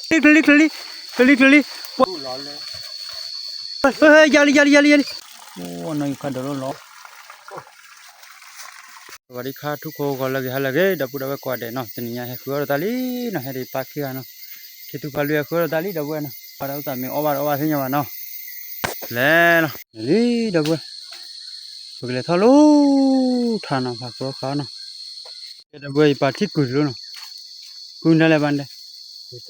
ချၢလံ ချၢလံ ချၢလံ ချၢလံ, ပှၤ, ဟဲ ယၤလံ ယၤလံ ယၤလံ ယၤလံ, အိၣ်နီၢ်ယခါဒီးလီၤလီၤ. စဝၤဒံခါ ထူၣ်ခိၣ်ဂီၤလၢအဂ့ၤ ဟါလၢအဂ့ၤ ဒီပုၢ်ဒီဝဲၢ်ကိးဂၤဒဲးနီၤ, တနံၤညါဟဲဃုအီၣ်ဒီးတၢ်လံနီၤ, ဟဲဒံးပၢ်ခံဂၤနီၤ, ခ့ထူၣ်ဖးလွံၢ်ဟဲဃုအီၣ်ဒီးတၢ်လံ ဒီပုၢ်ဝဲၢ်နီၤ, ပှၤဒီးအိၣ်သးမ့ၢ်အီၣ်ဘၣ်ဒီးအီၣ်ဘၣ်သ့ၣ်ညါဘၣ်နီၤ, လဲၤလီၤ လံ ဒီပုၢ်ဝဲၢ်, ပကလဲၤထီၣ်လၢထးနီၤ ဖးကီခါနီၤ, ဒီပုၢ်ဝဲၢ် ယပာ်ထံၣ်ကုၤ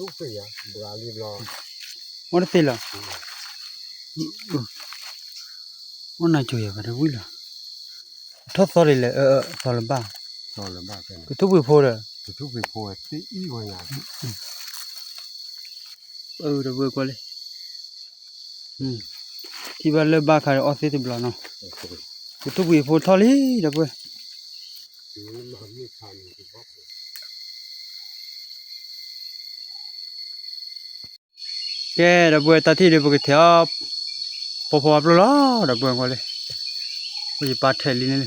တလိၣ်နီၤ, ကုၤဒၣ်လဲာ်ဘၣ်ဒဲး, အိၣ်တသ့လီၤ, အိၣ်နၤကၠိၤယၤဘၣ်တဝံၣ်လီၤ, ထီၣ်သီဒ်လဲၣ်, အၢ အၢ သီလၢၤဘၣ်, ကထူၣ်ပှ့ၤဖိဒီး, အၢ ဒီပုၢ်ဝဲၢ်ကွၢ်လံ, ထံၣ်ဘၣ်လၢဘၣ်ခါဒီးအီၣ်သ့တဘျီနီၤ, ကထူၣ်ပှ့ၤဖိထီၣ်လံ ဒီပုၢ်ဝဲၢ် ကဲ ဒီပုၢ်ဝဲၢ် တၢ်ထံၣ်ဒ်ပကထဲးအီၤ ပီၤဖီဝါပျိၢ်လီၤ ဒီပုၢ်ဝဲၢ်ကွၢ်လံ, အိၣ်ယပၢ်ထဲးလံန့ၣ်လံ,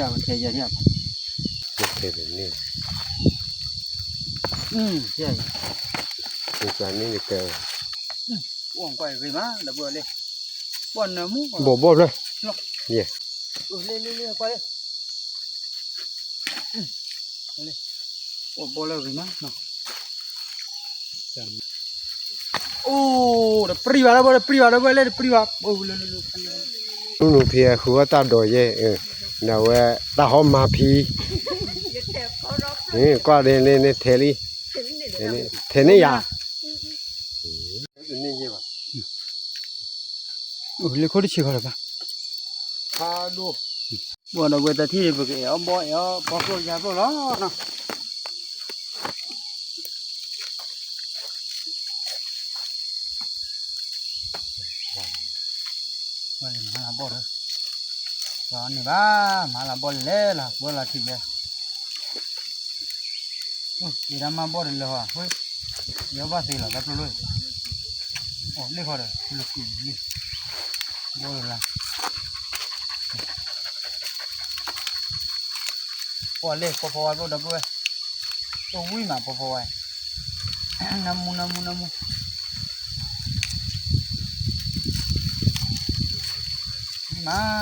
ယထဲးယၤန့ၣ်, အိၣ်ကွၢ်ဂ့ၤမး ဒီပုၢ်ဝဲၢ်လံ, ဘီၣ်ဘီၣ်ဖျၢၣ်, လံ လံ လံ ကွၢ်လံ အိၣ်ဘီၣ်လၢဂ့ၤမးနီၤ, အိၣ် တပြံၢ်ဘၣ် ဒီပုၢ်ဝဲၢ် တပြံၢ်ဘၣ် ဒီပုၢ်ဝဲၢ်လၢတပြံၢ်ဘၣ်, နူနူဖံဃုအီၣ်တၢ်ဒီးယဲ, နဝဲတၢ်ဟီမၤဖံ, ကွၢ်လံ လံ ထဲးလံ, ထဲးန့ၢ်ယၤ, လ့ခိၣ်တဆံးဃီလၢၤဘၣ်, ဘၣ်ဒီးဝဲတၢ်ထံၣ် ပကအဲၣ်အီၣ်ဘီ အဲၣ်အီၣ်ဘီကျိၣ်ယါကျိၣ်လီၤနီၤ. မၤလၤဘီၣ်ဒီး, န့ၣ်ဘၣ်, မၤလၤဘီၣ်လဲၤလီၤ ဝဲလီၤထံၣ်ဝဲ, ယဒၣ်မၤဘီၣ်တလၢၤဟီ, ယဘၣ်သ့လီၤ တၢ်ကျိၣ်လိၣ်, အိၣ်လ့ၣ်ဃီဒီး လၢကုၢ်လံ, ဘီၣ်လၢ် ပှၤလ့ၣ် ပီၤဖီဝါကျိၣ် ဒီပုၢ်ဝဲၢ်, တဝံၣ်မး ပီၤဖီဝါ, နၢမူ နၢမူ နၢမူ, ဝံၣ်မး,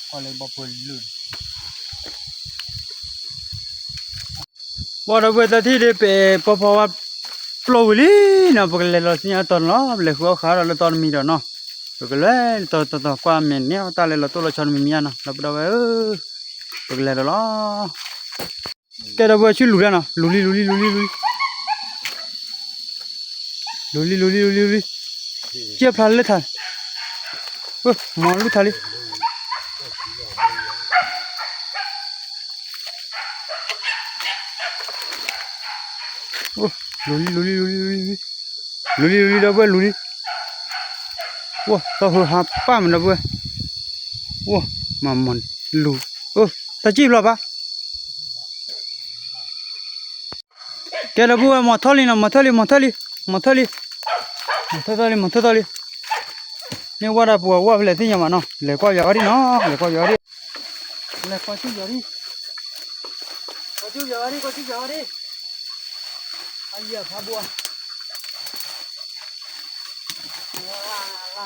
ကွၢ်လၢဘီၣ်ပှဲၤလၢာ် ဘၣ်ဒီပုၢ်ဝဲၢ် တၢ်ထံၣ်ဒ် ပပီၤဖီဝါပျိၢ်ဝံၤလံနီၤ, ပကလဲၤလီၤဆူညါတီၤန့ၣ်လီၤ, ပလဲၤဃုအီၣ်ဃုအီဒီးလၢတီတမံၤဒီးနီၤ, ပကလဲၤတီၤတီၤတီၤ ကွၢ်မဲာ်န့ၢ်တၢ်လၢလီၤတိၢ်လီၤဆီတမံၤမံၤဧါနီၤ, ဒီပုၢ်ဝဲၢ်ဧၢ, ပကလဲၤဒီးလီၤ. ကဲ ဒီပုၢ်ဝဲၢ် ဆူလူၤဒၣ်နီၤ, လူၤလံ လူၤလံ လူၤလံ လူၤလံ, လူၤလံ လူၤလံ လူၤလံ လူၤလံ, ကဲဖျါလၢထး, မၤလူၤထးလံ. လူၤလံ လူၤလံ လူၤလံ လူၤလံ လူၤလံ လူၤလံ ဒီပုၢ်ဝဲၢ် လူၤလံ, ဝဲ သီဟၢဟးပၢ်မး ဒီပုၢ်ဝဲၢ်, ဝဲ မၤမၤလူၤ, တၢ်စံၣ်ဖျိဘၣ်. ကဲ ဒီပုၢ်ဝဲၢ် မၤထီၣ်လံနီၤ, မၤထီၣ်လံ မၤထီၣ်လံ မၤထီၣ်လံ, မၤထီၣ်ထီၣ်လံ မၤထီၣ်ထီၣ်လံ, မ့ၢ်ဝဲဒၣ်ပှၤဝဲဖဲလဲၣ်သ့ၣ်ညါဘၣ်နီၤ, လဲၤကွၢ်ယၤဝဲဒၣ်နီၤ, လဲၤကွၢ်ယၤဝဲဒၣ်, လဲၤကွၢ်ဆူယၤဒၣ်, ကွၢ်ဆူယၤဝဲဒၣ် ကွၢ်ဆူယၤဝဲဒၣ်, အယၤဖးဘိဧါ, အလါ, အလါ,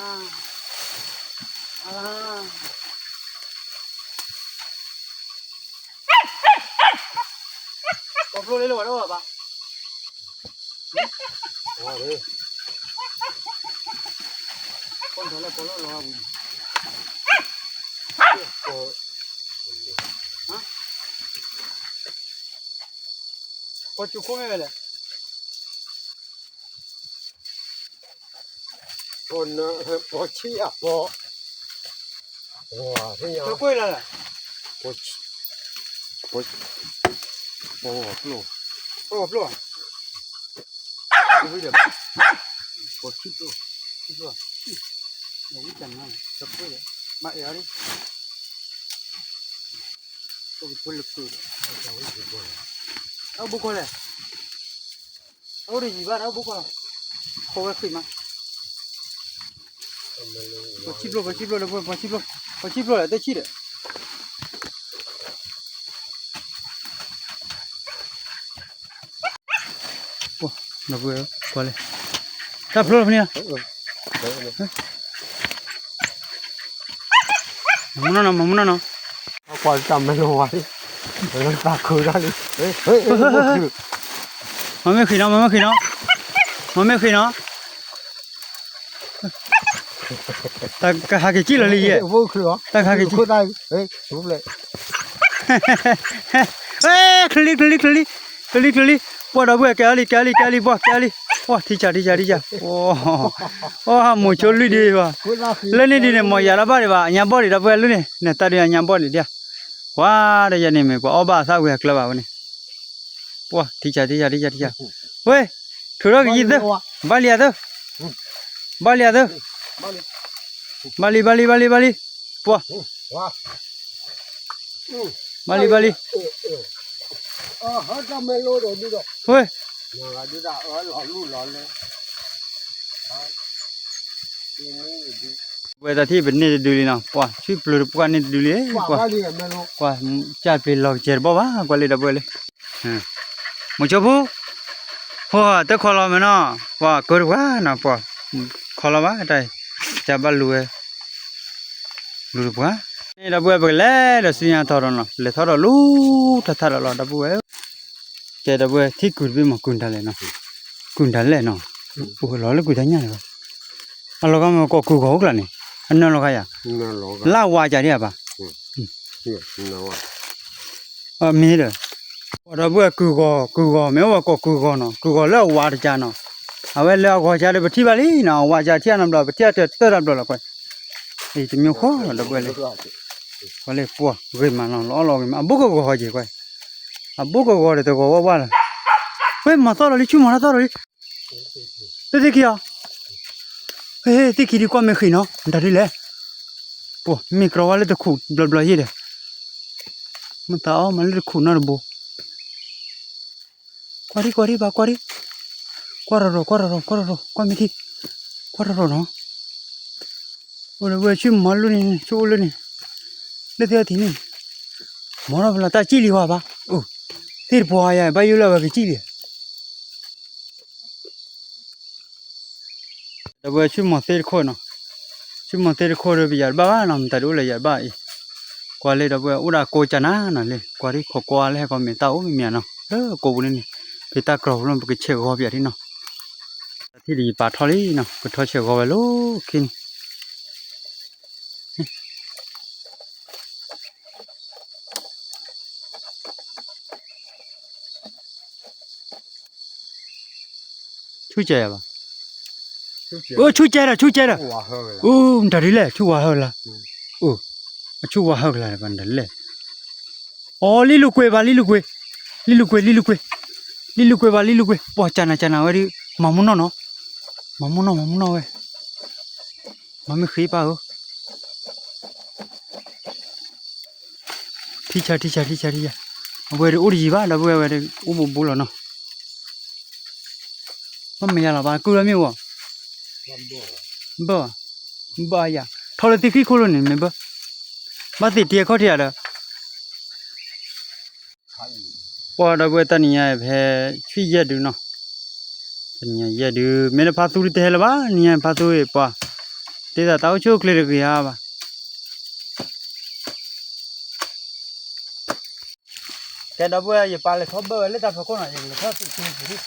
အလါ. ပီၤဖျိလၢလၢဝဲဒၣ်ဘၣ်, ပီၤထီၣ်လၢပီၤလီၢ်လီၤဝံၤ, ပီၤကၠူခိၣ်မ့ၢ်ဝဲလဲၣ်. ပီၤဆံၣ်အပီၤ, ပီၤကွၢ်လၢ်လၢ်, ပီၤ, ပီၤကျိၣ်, ပီၤကျိၣ်, ဝံၤဒီး, ပီၤဆံၣ်ကျိၣ်, ဆံၣ်ကျိၣ်, ဝံၤတၢ်နါ, တကွၢ်ဒီး, မၤအဲၣ်အီၤဒ်, ပီၤလၢကုၢ်ဒီး, အဘိကီၢ်လဲၣ်. အအိၣ်တယံၤဘၣ်ဒီး ဘိၣ်ကီၢ်, ခိးဝဲဃံးမး, ပှၤဆံၣ်ဖျိ ပှၤဆံၣ်ဖျိဒီး ပှၤဆံၣ်ဖျိ ပှၤဆံၣ်ဖျိဒီး တဆံၣ်ဒီး ပှၤလဲၤ တၢ်ဖျိလီၤဖဲန့ၣ်လီၤ. မၤမူနီၢ်နီၤ မၤမူနီၢ်နီၤ. ကွၢ်တၢ်မဲလိဝါလံ သးခုဒၣ်လံ မၤမ့ၢ်ဃံးနီၤ မၤမ့ၢ်ဃံးနီၤ မၤမ့ၢ်ဃံးနီၤ တၢ်ကဟးက့ၤကံၣ်လီၤလံယဲၢ် တၢ်ကဟးက့ၤကံၣ် ချူလံ ချူလံ ချူလံ ပှၤဒီပုၢ်ဝဲၢ် ကဲအီၤလံ ကဲအီၤလံ ကဲအီၤလံ ပှၤကဲအီၤလံ ပှၤထံဆး ထံဆး ထံဆး အိ မိၤဆိလွံၢ်ဒံးဘၣ် လၢန့ၣ်ဒ်န့ၣ် မ့ၢ်ယၤတဘၣ်ဒံးဘၣ် အညါဘီၣ်ဒံး ဒီပုၢ်ဝဲၢ်လၢန့ၣ် နတၢ်ဒုးအညါဘီၣ်ဒံးဒၣ် ကွၢ်ဒီးယၤန့ၣ်မ့ၢ် ပှၤအီၣ်ဘၣ်အသၣ်ဝံၤအကျၢၤဘၣ်ဝဲန့ၣ် ပှၤထံဆး ထံဆး ထံဆး ထံဆး ဝဲ ထုးထီၣ်ကယံၤသၢ ဘၣ်လံယၤသၢ ဘၣ်လံယၤသၢ ဘၣ်လံ ဘၣ်လံ ဘၣ်လံ ဘၣ်လံ ပှၤ ဘၣ်လံ ဘၣ်လံ ဝဲ ဝဲတၢ်ထံၣ်ပန့ၢ်တဒုလံနီၤ ပှၤ ဆံၣ်ပျိတပှၢ်န့ၢ်တဒုလံ ပှၤ ကၢ်ပျ့ၤလီၤကစဲးတဘီၣ်ဘၣ် ကွၢ်လၢဒီပုၢ်ဝဲၢ်လၢ မိၤဆိဖိ ဟိ တခီလီၤမဲာ်နီၤ ပှၤကၢတပှၢ်နီၤ ပှၤ ခီလီၤဘၣ်တၢ် ကၢ်ဘၣ်လူၤဝဲ လူၤတပှၢ် န့ၣ်ဒီပုၢ်ဝဲၢ် ပကလဲၤဒီးဆူညါထီၣ်ဒီးနီၤ လဲၤထီၣ်ဒီးလူၤထီၣ်ထီၣ်ဒီးလီၤ ဒီပုၢ်ဝဲၢ် ကဲဒီပုၢ်ဝဲၢ် ထံၣ်ကုာ်တဘ့ၣ်မး ကုာ်တၢ်လဲၣ်နီၤ ကုာ်တၢ်လဲၣ်နီၤ အိၣ်လီၤလၢကုာ်တၢ်ညၣ်န့ၣ်လီၤ အလီၤဂာ်မ့ၢ်ကိးကုာ်ဂီၤအိၣ်ကျါန့ၣ် အနၢလီၤဂာ်ယၤ လၢအဝါကၢ်ဒံးဧါဘၣ် မ့ၢ်ဒီး ပှၤဒီပုၢ်ဝဲၢ်ကုာ်ဂီၤ ကုာ်ဂီၤ မ့ၢ်အိၣ်ဝဲကိးကုာ်ဂီၤနီၤ ကုာ်ဂီၤလၢအဝါတကၢ်နီၤ အဝဲလၢအဂီၤကၢ်ဒီး ပထံၣ်ဘၣ်လံနီၤ အဝါကၢ်ထံၣ်အနီတဘျီ ပထံၣ်အတၢ်တၢ်တဘျီလီၤကွၢ် အံၤတမံၤဃီလီၤ ဒီပုၢ်ဝဲၢ်လၢ ပှၤလၢပှၤဂ့ၤမးနီၤ လီၤအီၣ်လီၤဂ့ၤမး အဘိကဂီၤဟီက့ၤကွၢ် အဘိကဂီၤဒီးတဂီၤဝါဝါလီၤ ဝဲ မၤသီၣ်လီၤလံ ဆူမၤတၢ်သီၣ်လီၤလံ သ့ၣ်ခံအီၤ ဟ့ၣ် သ့ၣ်ခံဒံးကွၢ်မ့ၢ်ဃံးနီၤ တၢ်ဒ်လဲၣ် ပှၤမ့ၢ်ကြီဝဲလၢတခူးဘျီဘျီယဲၢ်ဒီး မ့ၢ်သးအီၣ်မးလၢတခူးနီတဘိ ကွၢ်ဒံး ကွၢ်ဒံး ဘၣ်ကွၢ်ဒံး ကွၢ်ရီၤရီၤ ကွၢ်ရီၤရီၤ ကွၢ်ရီၤရီၤ ကွၢ်မ့ၢ်ထံ ကွၢ်ရီၤရီၤနီၤ အိၣ်ဒီးဝဲဆူမၤလၢန့ၣ် ဆူအိၣ်လၢန့ၣ် လၢသ့ၣ်အီၤထံးန့ၣ် မၤထီၣ်ဖဲလီၤတၢ်စံၣ်လံဝဲဘၣ် အိၣ် သ့ၣ်တပှၢ်ယၤ ဘၣ်ယိၣ်လၢအဝဲကစံၣ်လံ ဒီပုၢ်ဝဲၢ်ဆူမီၤသ့ၣ်တခိၣ်နီၤ, ဆူမီၤသ့ၣ်တခိၣ်ဒီး ပယၤတဘၣ်ဘၣ်နီၤ, မတၤဒုးအိၣ်လၢယၤတဘၣ်အံၤ, ကွၢ်လၢဒီပုၢ်ဝဲၢ် အိၣ်ဒၣ်ကိးကနၤနီၤလံ, ကွၢ်ဒ်ခိးကွၢ်လၢဟဲကီးမ့ၢ်တၢ်အိၣ်မ့ၢ်မ့ၢ်နီၤ, လၢကိးပူၤန့ၣ်န့ၣ်, ဖဲတၢ်ကြီပူၤလီၤ ပကဆဲးဂီၤပယၤဒ်နီၤ, တၢ်ထံၣ်ဒီးယပာ်ထီၣ်လံနီၤ, ကထီၣ်ဆဲးဂီၤဝဲလၢခံန့ၣ် ဆူၣ်ကဲယၤဘၣ်, အိၣ်ဆူၣ်ကဲဒီး ဆူၣ်ကဲဒီး, အိၣ်တၢ်ဒ်လဲၣ် ဆူၣ်ဝါဟၢကလါ, အိၣ်, အဆူၣ်ဝါဟၢကလါဘၣ်တၢ်ဒ်လဲၣ်, အိၣ်လံလူၤကွံာ်ဘၣ် လံလူၤကွံာ်, လံလူၤကွံာ် လံလူၤကွံာ်, လံလူၤကွံာ်ဘၣ် လံလူၤကွံာ်, ပှၤကနၤကနၤဝဲဒ်, မၤမူနီၢ်နီၤ, မၤမူနီၢ် မၤမူနီၢ်ဝဲ မၤမ့ၢ်ဃ့ပၢ်ဧၢ, ထံဆး ထံဆး ထံဆး ထံဆး, အဝဲဒၣ်အိၣ်တယံၤဘၣ် ဒီပုၢ်ဝဲၢ်ဝဲဒၣ်အိၣ်ဘူးဘူးလီၤနီၤ, မ့ၢ်မယၤလီၤဘၣ် ကုၢ်လီၤမ့ၢ်ဝဲ, ဘၣ်, ဘၣ်ယၤ, ထီလၢသ့ၣ်ဃံၣ်ခိၣ်လိၤန့ၣ် မ့ၢ်ဘၣ်, ဘၣ်သ့ၣ်တံၢ်အခီၣ်ထံးယၤဒီး ပှၤဒီပုၢ်ဝဲၢ်တနံၤညါအံၤ ဖဲဆံယဲၢ်ဒုနီၤ, တနံၤညါယဲၢ်ဒု မ့ၢ်လၢဖါသူတဟဲလၢၤဘၣ် နံၤညါဖါသူအံၤပှၤ, တဲသးတၢ်အိၣ်ဆူၣ်အိၣ်ချ့တဂ့ၤဧါဘၣ်. ကဲဒီပုၢ်ဝဲၢ် ယပာ်လဲၤထီၣ်ဘၢဝဲလၢတၢ်ဖီခိၣ်နီၤ, ယကလဲၤထီၣ်သံးသ့ပူၤ, သ့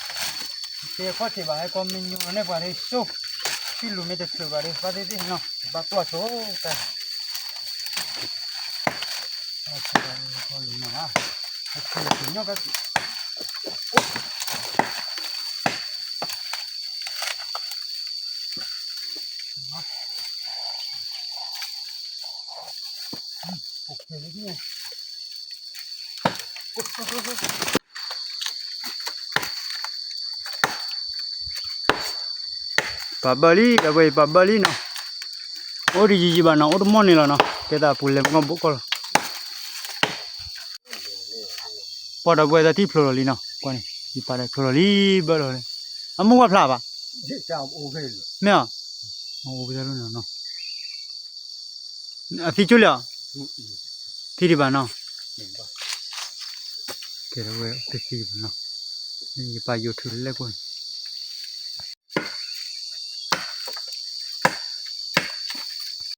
အခီၣ်ထံးဘၣ် ဟဲကီမ့ၢ်ညိန့ၢ်ပှၤဒ်စိ, ထံၣ်လူၤမ့ၢ်တချုးဘၣ်ဒီး ဘၣ်သ့ၣ်သ့ၣ်နီၤ ဘၣ်ပျီၢ်ဆိတၢ် ပာ်ဘၢလံ ဒီပုၢ်ဝဲၢ် ပာ်ဘၢလံနီၤ, အိၣ်တယံၤယံၤဘၣ်နီၤ အိၣ်တမီၢ်န့ၣ်လီၤနီၤ ကဲသးပူၤလဲၤမုၢ်ကီၢ်ဘိၣ်ကီၢ်လီၤ. ပှၤဒီပုၢ်ဝဲၢ်တၢ်ထံၣ်ဖျိလီၤလံနီၤ, ကွၢ်န့ၣ် ယပာ်ဒီးဖျိလီၤလံ ဘၢလီၤလံ, အမိၢ်ဝဲဖျါဘၣ်, မ့ၢ်ဧါ, အိၣ်ပသဲလိနီၤ အသံကၠိလံဧါ, သံဒံးဘၣ်နီၤ, ကဲဝဲတသံဘၣ်နီၤ, ယပာ်ယိာ်ထုးလဲၣ်ကိၣ်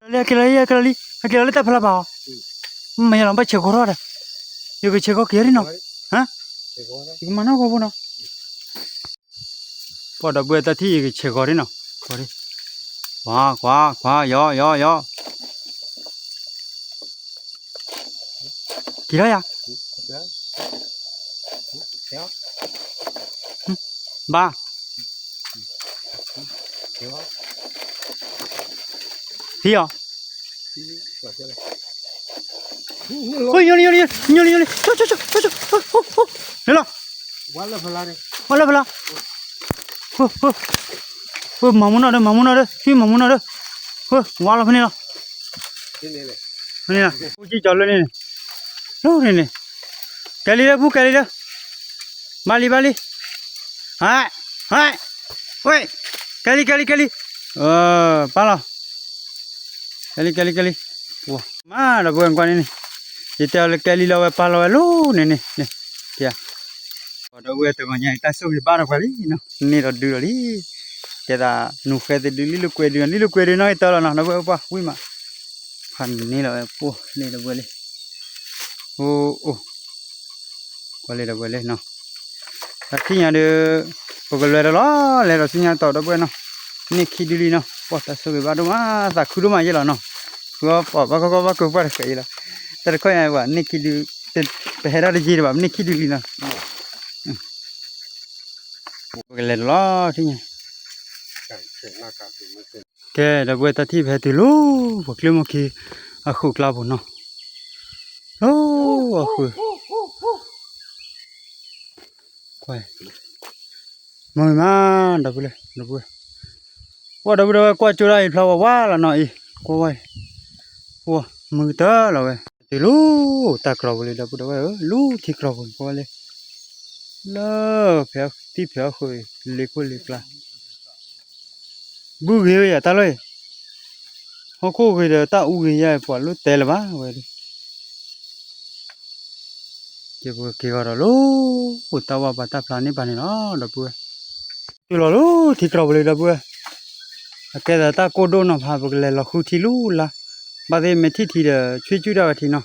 န့ၣ်, လၢအကဲလီၤလံ အကဲလီၤလံ အကဲလီၤလၢတၢ်ဖျါဘၣ်အီၤ, မ့ၢ်ယလီၤဘၣ်ဆဲးကီးထီၣ်ဒီး, ယကဆဲးကီးက့ၤဒ်နီၤ, ယကမၤနီၢ်ကီၢ်ဖိနီၤ ပှၤဒီပုၢ်ဝဲၢ်တၢ်ထံၣ်ယကဆဲးဂီၤဒ်နီၤ, ကွၢ်, ကွၢ်, ကွၢ်, ယီၤ, ယီၤ, ယီၤ, က့ၤထီၣ်ယၤ, ဘၣ်, ဖံအီၤ, ညိလံ ညိလံ ညိလံ ညိလံ ညိလံ လီၤ ဝါလၢဖလါ, မၤမူနီၢ်ဒီး မၤမူနီၢ်ဒီး သံမၤမူနီၢ်ဒီး, ဝါလီၤဖဲန့ၣ်လီၤ, ဖဲန့ၣ်လီၤ, ကၠီလၢန့ၣ်, လၢန့ၣ်န့ၣ်, ကဲလံလၢပူၤ ကဲလံလၢ, ဘၣ်လံ ဘၣ်လံ, ဟဲ, ဟဲ, ဝဲ, ကဲလံ ကဲလံ ကဲလံ, ပၢ်လီၤ ကဲလံ ကဲလံ ကဲလံ, မၤဒီပုၢ်ဝဲၢ်ကွၢ်န့ၣ်န့ၣ်, ယတဲအီၤလၢကဲလံလီၤဝဲ ပၢ်လီၤဝဲလီၤန့ၣ်န့ၣ်, ပှၤဒီပုၢ်ဝဲၢ်တဂီၤညါအံၤ တၢ်ဆိၣ်ဂ့ၤဘၣ်ဒီးပှၤလံနီၤ, န့ၢ်ဒီးဒုးဒီးလံ, တဲဒၣ် နူၤဃဲသ့ၣ်ဒုး လံလိာ်ကွဲဒုး လံလိာ်ကွဲဒုးနီၣ်ဂံၢ်တၢလီၤနီၤ ဒီပုၢ်ဝဲၢ်ပှၢ်ဝံၣ်မး, ဖးန့ၢ်လီၤဝဲပှၢ်လံဒီပုၢ်ဝဲၢ်လံ, အိၣ်အိၣ် ကွၢ်လံဒီပုၢ်ဝဲၢ်လံနီၤ, တၢ်ထံၣ်ညါဒီး ပကလဲၤဒီးလီၤ လဲၤဒီးဆူညါတီၤဒီပုၢ်ဝဲၢ်နီၤ, န့ၢ်ခံဒုလံနီၤ ပှၤတၢ်ဆိၣ်ဂ့ၤဘၣ်ဒိၣ်မး သးခုဒိၣ်မးယဲလီၤနီၤ, ဃုအီၣ်ပီၣ်ဘၣ်ကီကီဘၣ်ကီပှၢ်တဃဲးယဲလီၤ, တၢ်တခီညါပှၤန့ၢ်ခံဒု, ပဟဲဒၣ်တယ့ၢ်တဘၣ် ပန့ၢ်ခံဒုလံနီၤ, ပကလဲၤဒီးလီၤထံၣ်ညါ ကဲ ဒီပုၢ်ဝဲၢ်တၢ်ထံၣ်ဖဲတုၤလီၤ ပှၤကျ့မိၢ်ခံ အဃုာ်ကျါပူၤနီၤ, လီၤအဃုာ်, ကွၢ်, မုာ်မး ဒီပုၢ်ဝဲၢ်, ပှၤဒီပုၢ်ဝဲၢ်ကွၢ်ကၠိဒၣ်အံၤဖျါဝဲဝါလီၤနီၤအံၤ, ကွၢ်ဝဲ, ပှၤမုာ်ကတၢၢ်လီၤဝဲ, တုၤလီၤ တၢ်ကြီပူၤလံ ဒီပုၢ်ဝဲၢ်ဧၢ, လီၤထံကြီပူၤကွၢ်ဝဲလံ, လၢ ဖဲသံၣ်ဖဲအဃုာ် လ့ခိၣ်လ့ကျါ ဘုဂ့ၤဝဲယၤတၢ်လီၢ်အံၤ, ဟီၣ်ခိၣ်ဂ့ၤဒီးတၢ်အူဂ့ၤယါ ပှၤလိၣ်တဲလၢၤဘၣ်ဝဲဒၣ်, ကဲပကက့ၤဂီၤဒီးလီၤ, အိၣ်တၢ်ဝါပာ်တၢ်ဖျါန့ၢ်ပာ်န့ၣ်လီၤ ဒီပုၢ်ဝဲၢ်, တုၤလီၤလီၤထံကြီပူၤလံ ဒီပုၢ်ဝဲၢ်, အကဲသးတၢ်ကိၢ်ဒိၣ်နီၤဖး ပကလဲၤလီၤဃုထံလူလါ, ဘၣ်သ့ၣ်မဲာ်ထံၣ်ထံဒီး ဆွ့ၣ်ကုၣ်တၢ်ဝဲထံနီၤ,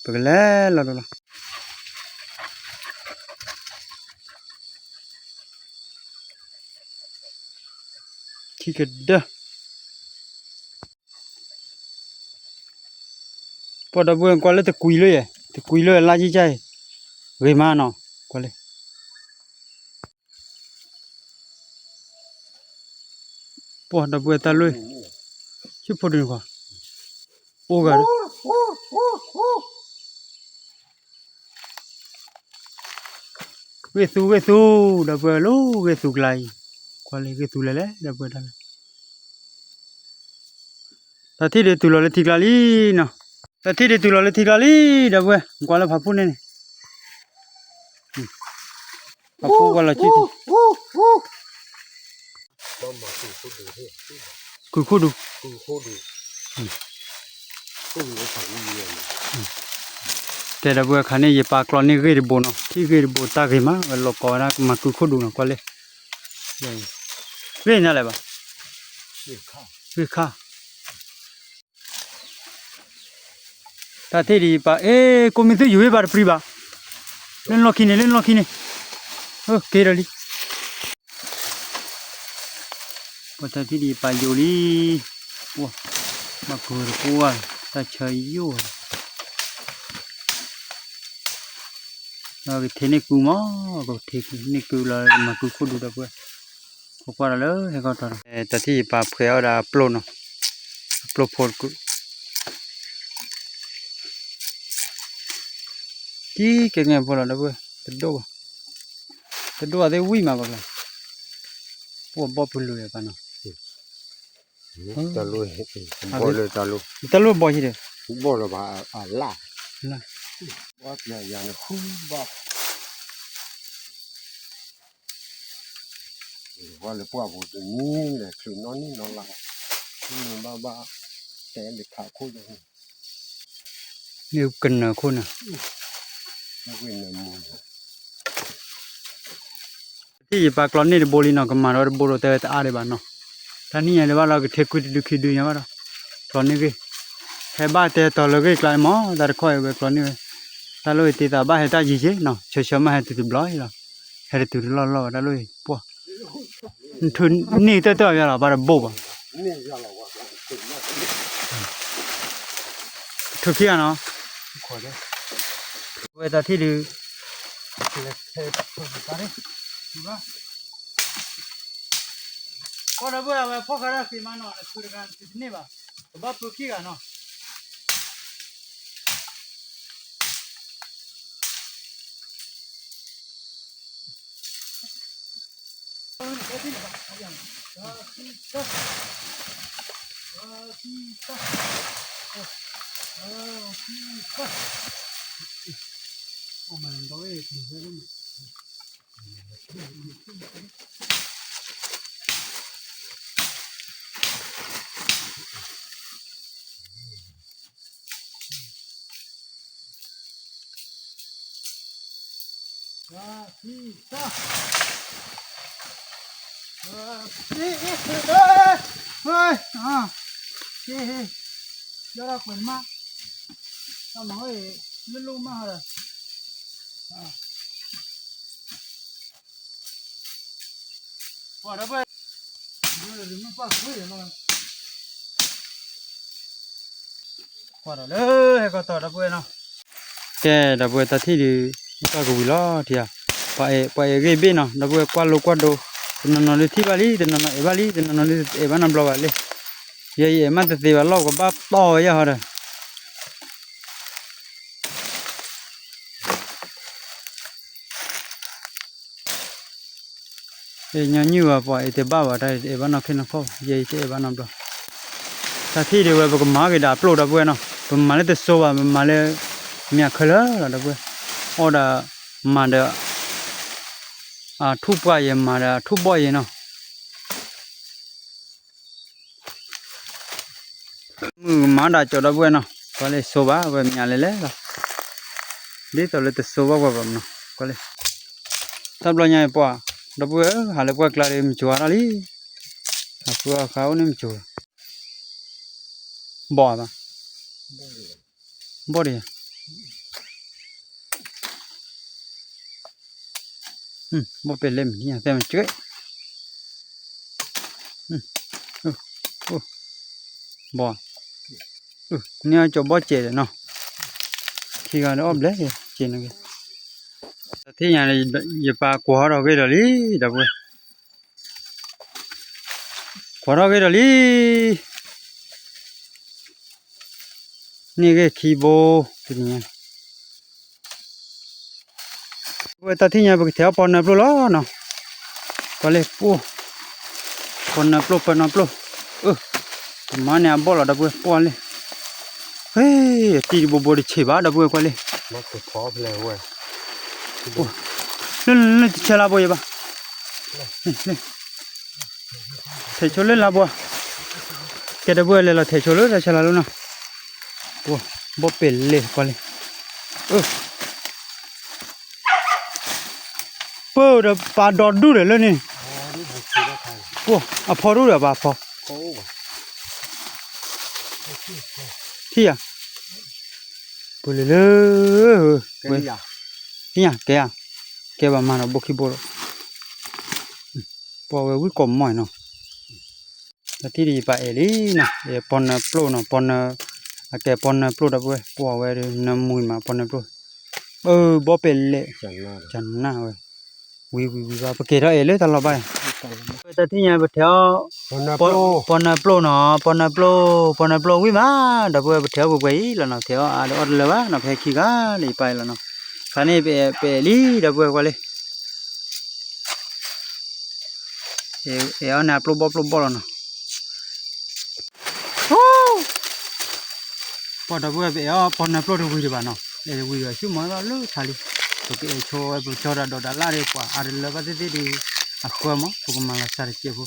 ပကလဲၤလီၤဒီးလီၤ ထံကဒၢ, ပှၤဒီပုၢ်ဝဲၢ်ကွၢ်လၢတကွံလၢယဲ, တကွံလၢလါယံၢ်ကၢ်အံၤ, ဂ့ၤမးနီၤ, ကွၢ်လၢ ပှၤဒီပုၢ်ဝဲၢ်တၢ်လွံၢ်, ဆံၣ်ဖိဒုန့ၣ်ကွၢ်, အိၣ်ဂၤဒီး ဂ့ၢ်သူဂ့ၢ်သူ, ဒီပုၢ်ဝဲၢ်လၢဂ့ၢ်သူကျါအံၤ, ကွၢ်လၢဂ့ၢ်သူလဲၤလဲၣ် ဒီပုၢ်ဝဲၢ်တၢ်လဲၤ, တၢ်ထံၣ်ဒုးတုၤလီၤလၢထံကျါလံနီၤ, တၢ်ထံၣ်ဒုးတုၤလီၤလၢထံကျါလံ ဒီပုၢ်ဝဲၢ်, ကွၢ်လၢဖးဖူၣ်န့ၣ်န့ၣ် ဖးဖူၣ်ကွၢ်လီၤစုထံ ကုခိၣ်ဒူ, တဲဒီပုၢ်ဝဲၢ်ခါန့ၣ် ယပာ်ကျီန့ၢ်ဂ့ၢ်တဘိနီၤ, ထံၣ်ဂ့ၢ်တဘိတၢ်ဂ့ၤမး ဝဲလီၤကိးဝဲဒၣ်မၤကုခိၣ်ဒူနီၤ ကွၢ်လၢ, ဂ့ၢ်နၤလဲၣ်ဘၣ်, ဂ့ၢ်ခါ တၢ်ထံၣ်ဒ်ယပာ် အဲ ကိးမံၤသုယိၤဝ့ဘၣ်တပျံၤဘၣ်, လၢနလီၢ်ခံန့ၣ် လၢနလီၢ်ခံန့ၣ်, က့ၤဒီးလံ, ပှၤတၢ်ထံၣ်ဒ်ယပာ်ယိၤလံ, ပှၤ, ဘၣ်ကဝဲၤတပှၢ်, တၢ်ဆၢယိၣ်, ကထံၣ်န့ၢ်ကုမး, ကထံၣ်န့ၢ်ကုလီၤ မၤကုခိၣ်ဒူဒီပုၢ်ဝဲၢ်, ပကွၢ်ဒီးလၢဟဲကီၢ်ထီၣ်, တၢ်ထံၣ်ယပာ်ဖှဲးအီၣ်ဒၣ်အပျိၢ်နီၤ, အပျိၢ်ဖိတကု, ကံကဲကဲဖိလီၤဒီပုၢ်ဝဲၢ်, တဒိၣ်ဘၣ်, တဒိၣ်အသ့ၣ်ဝံၣ်မးပကျါ, ပှၤဘီၣ်ပလူၤပာ်နီၤ, တၢ်လိၣ်ဘီၣ်ဟံၣ်ဒီး, ဘီၣ်လၢဘၣ်အလၣ်, ဘၣ်လၢပှၢ်ပူၤတနံၤလဲၤချုးနီၢ်နံၣ်နီၢ်လါ, ဘၣ်ဘၣ်, န့ၣ်ကနၢၤခိၣ်န့ၣ် ထံၣ်ယပာ်ကျီန့ၢ်တဘိလံနီၤ ကမၤဒီးတဘိဒီးတဲဝဲတအါဒံးဘၣ်နီၤ, တၢ်နံၣ်ညါဒံးဘၣ်လီၤ ကထဲကုတဒုခံဒုညါဘၣ်ဒီး ကျီန့ၢ်ဂ့ၢ်, ဟဲဘၣ်တဲတီၤလၢဂ့ၢ်ကျါမး တၢ်တခီအံၤဝဲကျီန့ၢ်ဝဲ, တၢ်လိၣ်အံၤတ့သးဘၣ်ဟဲတၢ်ယံၤယံၤနီၤ ဆၢဆၢမးဟဲတုၤတဘျီအံၤလီၤ, ဟဲတတုၤတလီၢ်လီၢ်ဝဲတၢ်လိၣ်အံၤပှၢ်, နထူန့ၢ်တၢ်တၢ်အီၤယါလီၤ ဘၣ်တဘိဘၣ် ထူခံဂၤနီၤ, ဝဲတၢ်ထံၣ်ဒုး, ကီၢ်ဒီပုၢ်ဝဲၢ်ဖီၣ်ဃာ်တၢ်ဃံမးနီၤ နထူတဂၤနထူတန့ၢ်ဘၣ်, ကဘၣ်ပၢခံဂၤနီၤ. ပှၤဒီပုၢ်ဝဲၢ်, ပှၤဒီးလၢဟဲကီၢ်တီၤဒီပုၢ်ဝဲၢ်နီၤ, ကဲဒီပုၢ်ဝဲၢ်တၢ်ထံၣ်ဒုး, ယတၢ်ကဝံၤလီၤထံဧါ, ပှၤအဲၣ်ပှၤအဲၣ်ဂ့ၢ်ဘ့ၣ်နီၤ ဒီပုၢ်ဝဲၢ်ကွၢ်လိကွၢ်ဒိ, တနီၤနီၤဒုးထံၣ်ဘၣ်လံ တနီၤနီၤအဲၣ်ဘၣ်လံ တနီၤနီၤဒုးအဲၣ်ဘၣ်နီတဘျီဘၣ်လံ, ယဲယအဲၣ်မးတသ့ဘၣ်လီၢ်ကဘၣ်တီၢ်ဝဲယဲၢ်ဟီဒီး ညီနုၢ်ဘၣ်ပှၤအဲၣ်တဘၣ်ဘၣ် တၢ်အဲၣ်ဘၣ်နီၢ်ခ့နီၢ်ခီၣ် ယဲယတအဲၣ်ဘၣ်နီတဘျီ, တၢ်ထံၣ်ဒုးဝဲပကမၤက့ၤဒီးအပျိၢ်ဒီပုၢ်ဝဲၢ်နီၤ ပမၤလၢတစိဘၣ် ပမၤလၢ မ့ၢ်အခဲလၢာ်လီၤ ဒီပုၢ်ဝဲၢ်, အီၣ်ဒီး မၤဒီး အထူၣ်ပှၢ်ယဲ မၤဒီးအထူၣ်ဘီၣ်ယဲနီၤ မုၢ်ကမၤဒၣ်ကၠီဒီပုၢ်ဝဲၢ်နီၤ ကွၢ်လၢစိဘၣ် ဝဲမ့ၢ်လဲၤလဲၤလီၤ, ဒ်သိးလၢတစိဘၣ်ပှၤဘၣ်မနီၤ ကွၢ်လၢ, တၢ်ဘျီညါအံၤပှၤ ဒီပုၢ်ဝဲၢ်ဧၢ ဟးလၢပှၢ်ကျါဒီးမုၢ်ကၠီတၢ်လံ, အဃုအဃါအိၣ်န့ၣ်မုၢ်ကၠီ, ဘီၣ်ဘၣ်, ဘီၣ်ဒံး ဘီၣ်ပဲလဲၣ်မနုၤသဲမကဲ, ဘီၣ်, န့ၢ်ကၠီဘီၣ်စဲးဒီးနီၤ, ခံဂၤဒီးအီၣ်ဘျဲၣ်စဲးန့ၣ်က့, တၢ်ထံၣ်ညါ ယပာ်ကွၢ်ထီၣ်ဂ့ၤဒီးလံ ဒီပုၢ်ဝဲၢ် ကွၢ်ထီၣ်ဂ့ၤဒီးလံ, န့ၢ်ဂ့ၤခံဘိ, တနံၤညါ ဝဲတၢ်ထံၣ်ညါ ပကထဲးအီၣ်ပီနၢ်ပျိၢ်လီၤနီၤ, ကွၢ်လၢပှိၢ်, ပီနၢ်ပျိၢ် ပီနၢ်ပျိၢ်, အၢ, ပမၤန့ၢ်အဘီၣ်လီၤဒီပုၢ်ဝဲၢ် ပှၢ်လၢ, ဟဲ, အတံၤတဘိဘိတဆံးဘၣ်ဒီပုၢ်ဝဲၢ်ကွၢ်လၢ လၢလၢတဆဲလၢဘိယဘၣ်, ထဲးဆိလၢလၢဘိ, ကဲဒီပုၢ်ဝဲၢ်လဲၤလီၤထဲးဆိလၢတၢ်ဆဲလၢလီၤနီၤ, ဘီၣ်ပဲာ်လဲၣ်ကွၢ်လၢ, အၢ ပၢ်ဒီးပာ်ဒီဒူၣ်ဒီးလၢန့ၣ်, အဖီဒူၣ်ဒီးပာ်ဖီ, ထံၣ်ယၤ, ပူၤလၢလၢ, ထံၣ်ယၤ, ကဲဧါ, ကဲဘၣ်မၤဒီးဘိခံဘိဒီး, ပှၤဝဲဝံၣ်ကိးမီၢ်နီၤ တၢ်ထံၣ်ဒ်ယပာ်အဲၣ်လံနီၤ, ပီနၢ်ပျိၢ်နီၤ, ပီနၢ်, အကဲပီနၢ်ပျိၢ်ဒီပုၢ်ဝဲၢ်, ပှၤဝဲဒၣ်နၢမူမးပီနၢ်ပျိၢ်, အၢ ဘီၣ်ပဲာ်လဲၣ်, ကနၣ်ဝဲ, ဝံၤဝံၤဝံၤဘၣ် ပကဲထီၣ်အဲၣ်လၢတၢ်လီၤဘၣ်, တၢ်ထံၣ်ညါပထဲးအီၣ်, ပီနၢ်ပျိၢ်နီၤ, ပီနၢ်ပျိၢ်, ပီနၢ်ပျိၢ်ဝံၣ်မး, ဒီပုၢ်ဝဲၢ်ပထဲးအီၣ်ပှဲၤပှဲၤအံၤလီၤနီၤ, ထဲးအီၣ်အါဒီးအီၣ်တလၢဘၣ်နီၤ, ဖဲခံဂၤလၢယပာ်အံၤလီၤနီၤ, ခါန့ၣ်ပအဲၣ်လံ ဒီပုၢ်ဝဲၢ်ကွၢ်လၢ အဲၣ်အီၤန့ၣ်အပျိၢ်ဘီၣ်ပျိၢ်ဘီၣ်လီၤနီၤ, ပှၤဒီပုၢ်ဝဲၢ်ပအဲၣ်အီၤပီနၢ်ပျိၢ်တဝံၤဒံးဘၣ်နီၤ, အဲၣ်တဝံၤဒီးဆူၣ်မးလၢထးလံ, ပကအဲၣ်ဆိဝဲ ပကကၠီတၢ်ဒိးတၢ်လၢ်ဒီး ပှၤအါတလၢဘၣ်သ့ၣ်သ့ၣ်ဒီး အဃၢမး ပကမၤလီၤစၢ်တစဲးဖိ,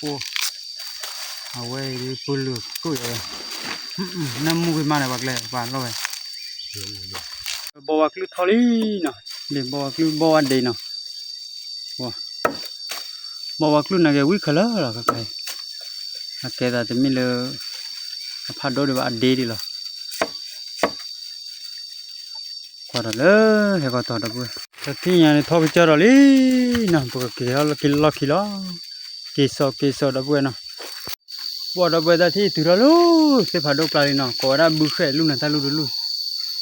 အိၣ် အဝဲအံၤဒ်ပလုၢ်ကိၣ်ယၤဝဲ, နၢမူဂ့ၤမးန့ၣ် ပှၤကျဲပှၤလီၤဝဲ, ဘီဝါကျုၢ်ထီလံနီၤ, ဒ်ဘီဝါကျုၢ်ဘီဝါဒ့နီၤ, ဘီဝါကျုၢ်န့ၣ်က့ၤဝံၣ်ခဲလၢာ်လီၤ, ခဲခဲအံၤ, အကဲသးတမ့ၢ်လၢ အဖးဒိၣ်ဒံးဘၣ် အဒ့ဒံးလီၤ. ကွၢ်ဒီးလၢဟဲကီၢ်တီၤဒီပုၢ်ဝဲၢ်, တထံၣ်ညါန့ၣ်ထီၣ်ကစၢၢ်ဒီးလံနီၤ, ပကက့ၤထီၣ်လီၢ်ခံလီၢ်ခံလီၤ, က့ၤစိာ်က့ၤစိာ်ဒီပုၢ်ဝဲၢ်နီၤ, ပှၤဒီပုၢ်ဝဲၢ်တၢ်ထံၣ်တုၤထီၣ်လၢ သ့ၣ်ဖးဒိၣ်ကျါလံနီၤ, ကိးဝဲဒၣ်ဘုဃဲၤလူၢ်နၤတၢ်လူၢ်တလူၢ်,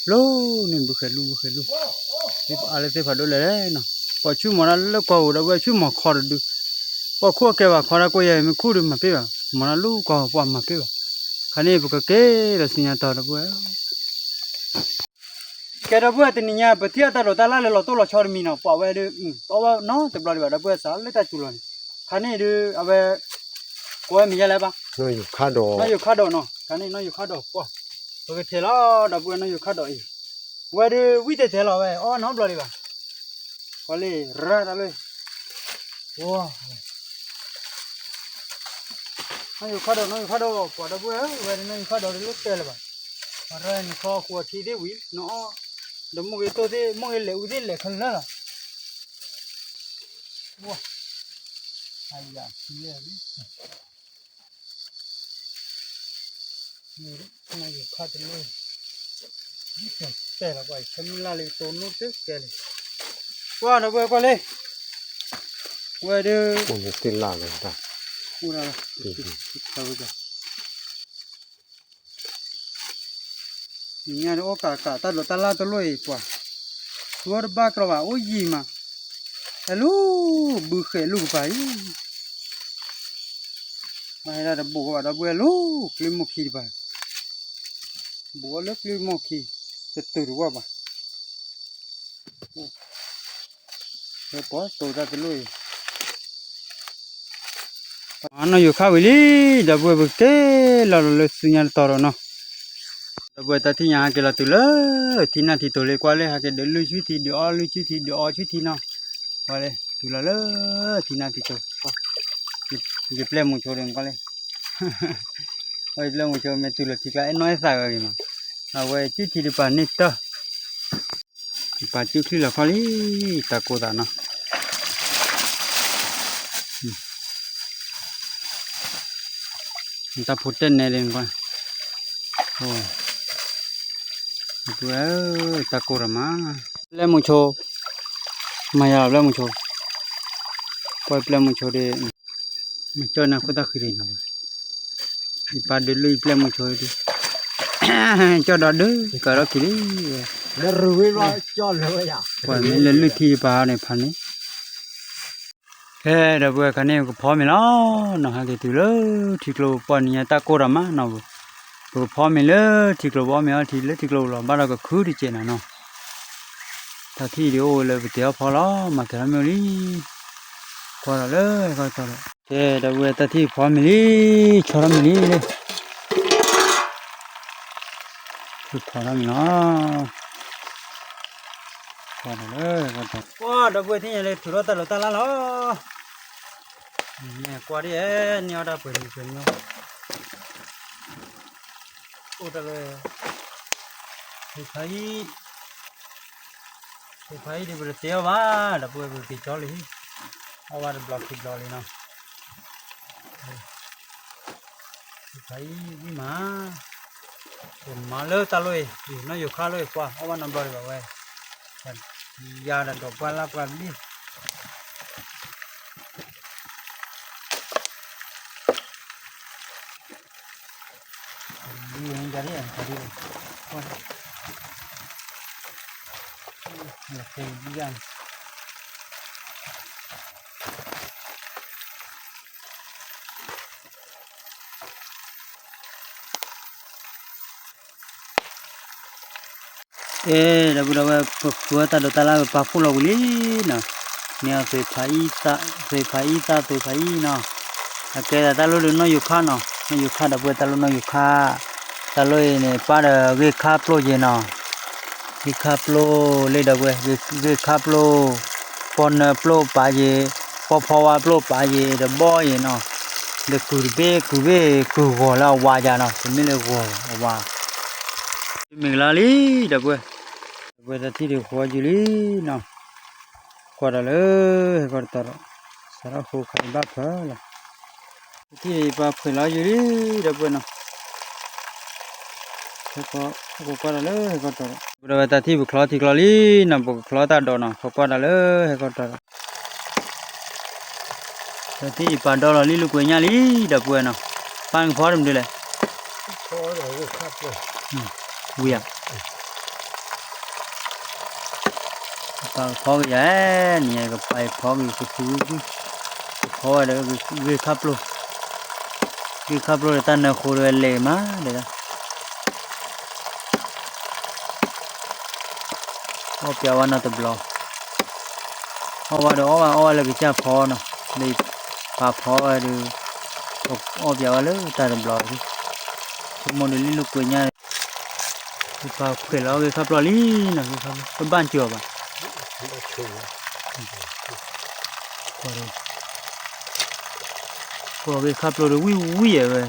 လီၤန့ၣ်ဘုဃဲၤလူၢ် ဘုဃဲၤလူၢ်, အါလၢသ့ၣ်ဖးဒိၣ်လဲၣ်လဲၣ်နီၤ, ပှၤဆူၣ်မီၤတၢ်လၢကွၢ်ဧိၤဒီပုၢ်ဝဲၢ် ဆူၣ်မီၤခီတဒု, ပှၤခိၣ်အကဲဘၣ်ခီတၢ်ကိးယဲၢ်မ့ၢ်ခူၣ်ဒီးမၤပ့ၢ်ဘၣ်, မီၤတၢ်လူၢ်ကွၢ်ဧိၤပှၤမၤပ့ၢ်ဘၣ်, ခါန့ၣ်ပကက့ၤဒီးဆူညါတီၤဒီပုၢ်ဝဲၢ် ကဲဒီပုၢ်ဝဲၢ် တနံၤညါ ပထံၣ်အတၢ်ဒိးတၢ်လၢ်လၢလီၤတိၢ်လီၤဆီတမံၤနီၤ, ပှၤဝဲဒုး အီၣ်ဘၣ်နီတဘျီဒံးဘၣ် ဒီပုၢ်ဝဲၢ်စးလၢတၢ်စူၤလီၤန့ၣ်, ခါန့ၣ်ဒုး အဝဲ ကိးဝဲမံၤယဲလဲၣ်ဘၣ်, နီၢ်ယိၤခါဒီးနီၤ, ခါန့ၣ်နီၢ်ယိၤခါဒီးပှၢ်, ပကထဲးလီၤ ဒီပုၢ်ဝဲၢ် နီၢ်ယိၤခါဒီးအံၤ, ဝဲဒုးဝံၣ်တဲာ်တဲာ်လီၤဝဲ အီၣ်ဘၣ်နီတဘျီဒံးဘၣ်, ကွၢ်လံရၢ်တၢ်လၢ နီၢ်ယိၤခါဒီး နီၢ်ယိၤခါဒီး ပှၤဒီပုၢ်ဝဲၢ်ဧၢ, ဝဲဒၣ်နီၢ်ယိၤခါဒီးတလိၣ်တဲလၢၤဘၣ်, ပှၤရၢ်နခီဃိးထံသ့ၣ်ဝံၤ နအီၣ်, ဒီးမိၢ်ဂ့ၤတိၢ်သ့ၣ် မိၢ်ဂ့ၤလဲၤအူသ့ၣ်လဲၤခဲလၢာ်လီၤ, ဝါ, အယၤခံလၢာ်လံ, နီၢ်ယိၤခါတလိၣ်, ဒ်တဲာ်လီၤကွၢ် ဆၢမုၢ်လၢ်လံ တိၢ်နီၣ်တကဲလံ, ကွၢ်ဒီပုၢ်ဝဲၢ်ကွၢ်လံ, ဝဲဒၣ် အိၣ်လၢသ့ၣ်လၢ်လၢတၢ်, အိၣ်ဒၣ်လီၤ, ညါတအိၣ်ကးကးတၢ်ဒိးတၢ်လၢ်တလိၣ်အံၤပှၤ, သူအီၣ်တဘၣ်ကြီဘၣ် အိၣ်ယံၤမး, ဟဲလူၤ ဘုဃဲၤလူၢ်ကပၤအံၤ, မ့ၢ်ဟဲဒၣ်တဘူးကဘၣ်ဒီပုၢ်ဝဲၢ်လူၤ ကျ့မိၢ်ခံတပၤ, ဘူးအီၤလၢကျ့မိၢ်ခံ, တတုၤတဝီဘၣ် ဝဲပှၤတိၤတၢ်တလိၣ်အံၤ, နီၢ်ယိၤခါဝံၤလံ, ဒီပုၢ်ဝဲၢ်ပက့ၤလီၤလီၤလၢဆူညါတတီၤဒီးနီၤ, ဒီပုၢ်ဝဲၢ်တၢ်ထံၣ်ညါဟဲက့ၤလီၤတုၤလၢ ထံနၢ်ထံတိၤလံကွၢ်လၢ ဟဲက့ၤဒုးလုၢ်ဆူထံ ဒုးအီလုၢ်ဆူထံ ဒုးအီဆူထံနီၤ, ကွၢ်လၢ တုၤလီၤလၢ ထံနၢ်ထံတိၤ, ယပျဲၢ်မုၢ်ဆိဒုးကွၢ်လၢ အီယပျဲၢ်မုၢ်ဆိမ့ၢ်တုၤလီၤထံကျါ အဲၣ်နီၢ်အဲၣ်သးဂၤဂ့ၤမး, အဝဲစုထံတပၤန့ၣ်တၢ်, တပၤစုချံလီၤခီလံ, တၢ်ကိၢ်သးနီၤ, တၢ်ဖိတဲနဲလံကွၢ်, တၢ်ကိၢ်ရမး, ပျဲၢ်မုၢ်ဆိ, မၤယၤလီၤပျဲၢ်မုၢ်ဆိ, ကွၢ်ပျဲၢ်မုၢ်ဆိဒ်, မ့ၢ်ကၠီၣ်နၢ်ခိၣ်တၢ်ဃံလံနီၤ, ယပၢ်ဒုးလုၢ်ယပျဲၢ်မုၢ်ဆိဒ်, ကၠီၣ်ဒီးဒုးကၤထီၣ်ခံလံ, ပှၤမ့ၢ်လၢလုၢ်ထံယပၢ်န့ၣ်ဖးန့ၣ် ဖဲဒီပုၢ်ဝဲၢ်ခါန့ၣ် ပကဖီမ့ၤလီၤနီၤ, ဟဲက့ၤတုၤလၢထံကျိပှၢ်နံၤညါတၢ်ကိၢ်တၢ်မးနီၤ, ပကဖီမ့ၤလၢထံကျိ ပအီၣ်မ့ၤအီထံလၢထံကျိလီၤ ဘၣ်ဒီးကခုတကဲးနၤနီၤ, တၢ်ထံၣ်ဒ်အိၣ်ဝဲလၢပတဲအီၣ်ဖီလီၤ မၤကဲၤထီၣ်မ့ၢ်အိၣ်လံ, ကွၢ်ဒီးလၢကီၢ်တီၤဒီး, ကဲဒီပုၢ်ဝဲၢ်တၢ်ထံၣ်ဖီမ့ၤလံ, ဆီထီၣ်မ့ၤလံ, ဖီထီၣ်မ့ၤလီၤ, ကွၢ်ဒီးလၢကီၢ်တီၤ, ကွၢ်ဒီပုၢ်ဝဲၢ်ထံၣ်ညါလၢထုးထီၣ်တၢ်ဒိးတၢ်လၢ်လီၤ, မ့ၢ်ကွၢ်ဒ်အံၤ န့ၢ်အီၣ်တၢ်ပှဲၤမံၤပှဲၤမံၤ, အိၣ်တၢ်လၢ သုးဖးအံၤ, သုးဖးအံၤဒ်ပတတဲအီၣ်ဘၣ်, ဒီပုၢ်ဝဲၢ်ပက့ၤကၠီလံ, အီၣ်ဘၣ်တဘျီခံဘျီလံနီၤ, သုးဖးအံၤဝံၣ်မး, ပမၤလၢတၢ်လိၣ်အံၤ, နီၢ်ယိၤခါလိၣ်အံၤကွၢ် အီၣ်ဘၣ်နီတဘျီဒံးဘၣ်ဝဲ, ယၤဒီးဒိးပှၢ်လၢ်ပှၢ်ဘံၣ် ကဲ ဒီပုၢ်ဒီဝဲၢ် ပဃုအီၣ်တၢ်ဒိးတၢ်လၢ် ပပာ်ဖှိၣ်လီၤဝံၤလံနီၤ, န့ၢ်အီၣ်သုးဖးအံၣ်သၣ် သုးဖးအံၣ်နီၤ, အကဲဒၣ်တၢ်လိၣ်ဒီးနီၢ်ယိၤခါနီၤ, နီၢ်ယိၤခါ ဒီပုၢ်ဝဲၢ် တၢ်လိၣ်နီၢ်ယိၤခါ, တၢ်လိၣ်အံၤန့ၣ် ပၢ်ဒီးဂ့ၢ်ခါပျိယဲနီၤ, ဂ့ၢ်ခါပျိလၢဒီပုၢ်ဝဲၢ် ဂ့ၢ်ခါပျိ, ပီၢ်နၢပျိပာ်ယဲ, ပီၢ်ဖီဝါပျိပာ်ယဲ ဒီးဘီယဲနီၤ, ဒီးကုၢ်တဘ့ၣ်ကုၢ်ဘ့ၣ်ကုၢ်ဂီၤလၢအဝါယၤနီၤ, တမ့ၢ်လၢဂီၤအဝါ, မ့ၢ်ကလါလံ ဒီပုၢ်ဝဲၢ်, ဒီပုၢ်ဝဲၢ်တၢ်ထံၣ်ဒုးဃီယူၤလံနီၤ, ကွၢ်ဒီးလၢဟဲကီၢ်တတီၤဒီး, စးထီၣ်ဃိခါအံၤဘၣ်ဖၢလီၤ, တၢ်ထံၣ်ဒုးယပာ်ဖှဲးလီၤယူၤလံ ဒီပုၢ်ဝဲၢ်နီၤ, ဟဲကီၢ်ကွၢ်ဒီးလၢဟဲကီၢ်တတီၤဒီး, ဒီပုၢ်ဝဲၢ်တၢ်ထံၣ်ပချီထံကျီလံနီၤ, ပကချီတၢ်ဒိးနီၤ, ဟဲကီၢ်ကွၢ်ဒီးလၢဟဲကီၢ်တတီၤဒီး တၢ်ထံၣ်ယပာ်ဒီလီၤလံလိာ်ကွဲညၣ်လံ ဒီပုၢ်ဝဲၢ်နီၤ, ပာ်ကဖီတမနုၤလဲၣ်, ဝံၤဧါ, ပာ်ကဖီကယၤ, နံၤညါကပာ်ကဖီကယၤကသူ, ကဖီဝဲဒီးဂ့ၢ်ခါပျိ, ဂ့ၢ်ခါပျိဒီးတၢ်နၢဃိဒီးဝဲလဲၤမးဒီး အီၣ်ပျးဝဲနီတဘျီ, အီၣ်ဝဲဒီးအီၣ်ဝဲအီၣ်ဝဲလၢကစၢ်ဖီနီၤ, ဒီးပာ်ဖီဝဲဒီး, အီၣ်ပျးဝဲလၢတၢ်တဘျီ, ဆိကမိၣ်ဒီးလံလိာ်ကွဲညါ, ပာ်ဖှဲးလီၤဂ့ၢ်ခါပျီလံနီၤ, ပဘၣ်စၢၤအီၤဘၣ်, ပှၤဂ့ၢ်ခါပျီဒီးဝံၣ်ဝံၣ်ဝဲ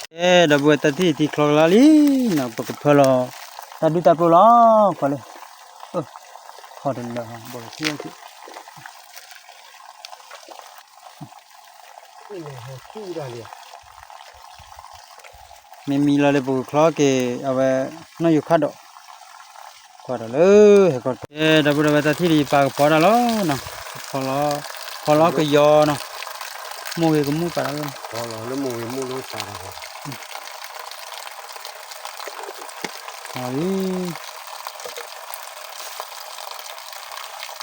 အဲ ဒီပုၢ်ဝဲၢ်တၢ်ထံၣ်ထံချီကလါလံနီၤ, ပကဖၢလီၤ, တၢ်ဒုၣ်တၢ်ပျိလီၤ, ကွၢ်လံ, ထီၣ်တလၢာ်, ဘီထံၣ်, မ့မံလီၤဒီးပကချီက့ၤ အဝဲ နီၢ်ယိၤခါဒီး ကွၢ်ဒီးလၢဟဲကီၢ်တတီၤ, ဒီပုၢ်ဝဲၢ်တၢ်ထံၣ်ဒုးယပာ်ကဖီတၢ်လီၤနီၤ, ဖီလီၤကယီနီၤ, မိၢ်ဂ့ၤကမူၣ်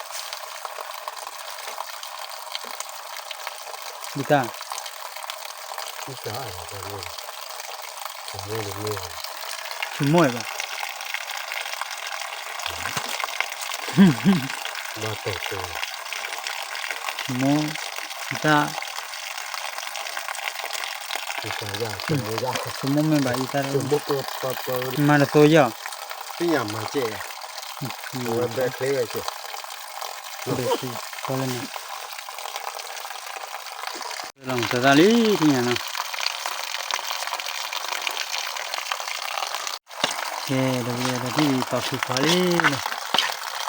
ပာ်လီၤလီၤ, လီၤလၢမိၢ်ဂ့ၤမူၣ်လၢသးလီၤ, လီၤလံ ဒ်တၢ်, ဒ်တၢ်, ဆိကမိၣ်ဘၣ်, ဆိကမိၣ်, ဒ်တၢ်, ဆိကမိၣ်မ့ၢ်ဘၣ်ဒ်တၢ်, မၤတသိယီၤ, သ့ၣ်ညါမၤကဲ, ဝဲဘဲချ့ဝဲကဲ, ဘဲချ့, ကီလၢန့ၣ် လီၤမုၢ်သၢသၣ်လံ ထံၣ်ညါနီၤ, ကဲ ဒီပုၢ်ဝဲၢ်တၢ်ထံၣ်ဒုးယပာ်ဖုးဖီလံနီၤ,